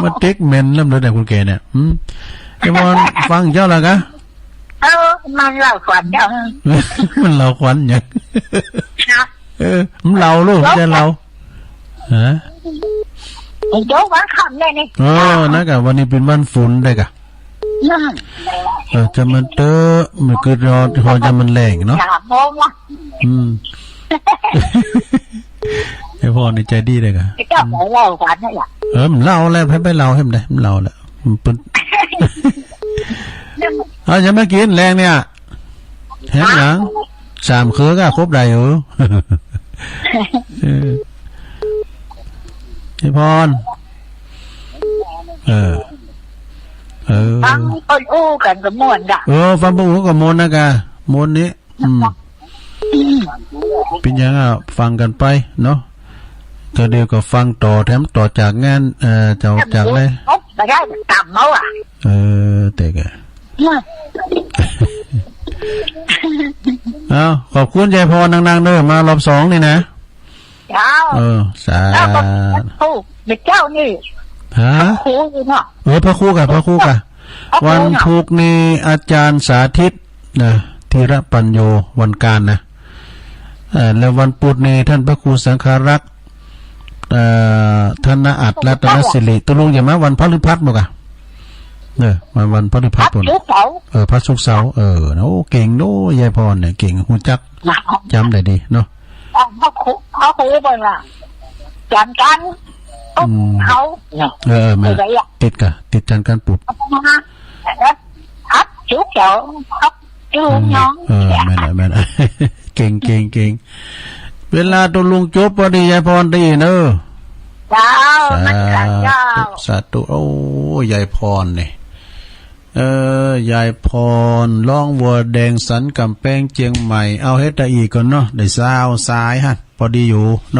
มาเต๊กเหม็นลำเดียวเนี่ย คนแก่เนี่ย อืม ไอ้บอลฟังเจ้าละก่ะ เออ มันเล่าขวัญจัง มันเล่าขวัญหยัง นะ เออ มันเล่าลูก ไม่ใช่เล่า ฮะ ไอ้โจ๊กวันค่ำเนี่ยนี่ เออ นะก่ะ วันนี้เป๋นวันฝนได้ก่ะ อืม เออ จะมันเต๊อะ มันคือรอ รอจะมันแหลงเนาะ สามโมงละ อืม ไอ้พ่อนี่ใจดีเลยก่ะ ไอ้เจ้าของเล่าขวัญนั่นแหละ เออ มันเล่าแล้ว ให้ไปเล่าให้มันได้ มันเล่าแล้ว มันเปิ้น เอา ยังไม่กินแลงเนี่ย เห็นหยัง สามเครือก็ครบได้อยู่ เออ ไอ้พร เออ เออ ฟังเปิ้นอู้กั๋นก็ม่วนก่ะ เออ ฟังเปิ้นอู้ก็ม่วนนะก่ะ ม่วนนี้ อืม เป๋นหยังอ่ะ ฟังกั๋นไปเนาะ ก็เดี๋ยวก็ฟังต่อ แถมต่อจากงาน เอ่อ จาก จากอะไร ไม่ได้ ต่ำเมาอ่ะ เออ แต่ก็ อืม เอ้า ขอบคุณยายพรนักๆ เด้อ มารอบสองนี่นะ เจ้า เออ สาธุ แล้วก็พระครู เมื่อเจ๊านี่ ฮะ พระครูเนาะ เออ พระครูก่ะ พระครูก่ะ พระครูเนาะ วันพุธนี่อาจารย์สาธิตนะ ธีรปัญโญ วันการนะ เอ่อ แล้ววันพุธนี่ท่านพระครูสังฆรักษ์ เอ่อ ธนอัตถรัตนสิริ ตกลงจะมาวันพฤหัสบ่ก่ะ เออ มาวันพฤหัส วันศุกร์เสาร์ เออ วันศุกร์เสาร์ เออ โอ้ เก่งเนาะ ยายพรเนี่ย เก่ง ฮู้จัก จำได้ดีเนาะ เอา พระครู พระครูเปิ้นว่า จันทร์จันทร์ อืม เอา เนี่ย เออ แม่น เออ ติดก่ะ ติดจันทร์จันทร์พุธ เอามา ครับ ศุกร์เสาร์ ครับ อยู่น้อง เออ แม่นละ แม่นละ เก่ง เก่ง เก่ง เวลาตกลงจบพอดี ยายพรดีเนอะ เจ้า สาธุ มันกันเจ้า สาธุ โอ้ ยายพรเนี่ย เออ ยายพร ร้องวัวแดงสันก๋ำแปงเจียงใหม่ เอาเฮ็ดได้อีกก่อนเนาะ ได้ซาวสายฮะ พอดีอยู่เนาะ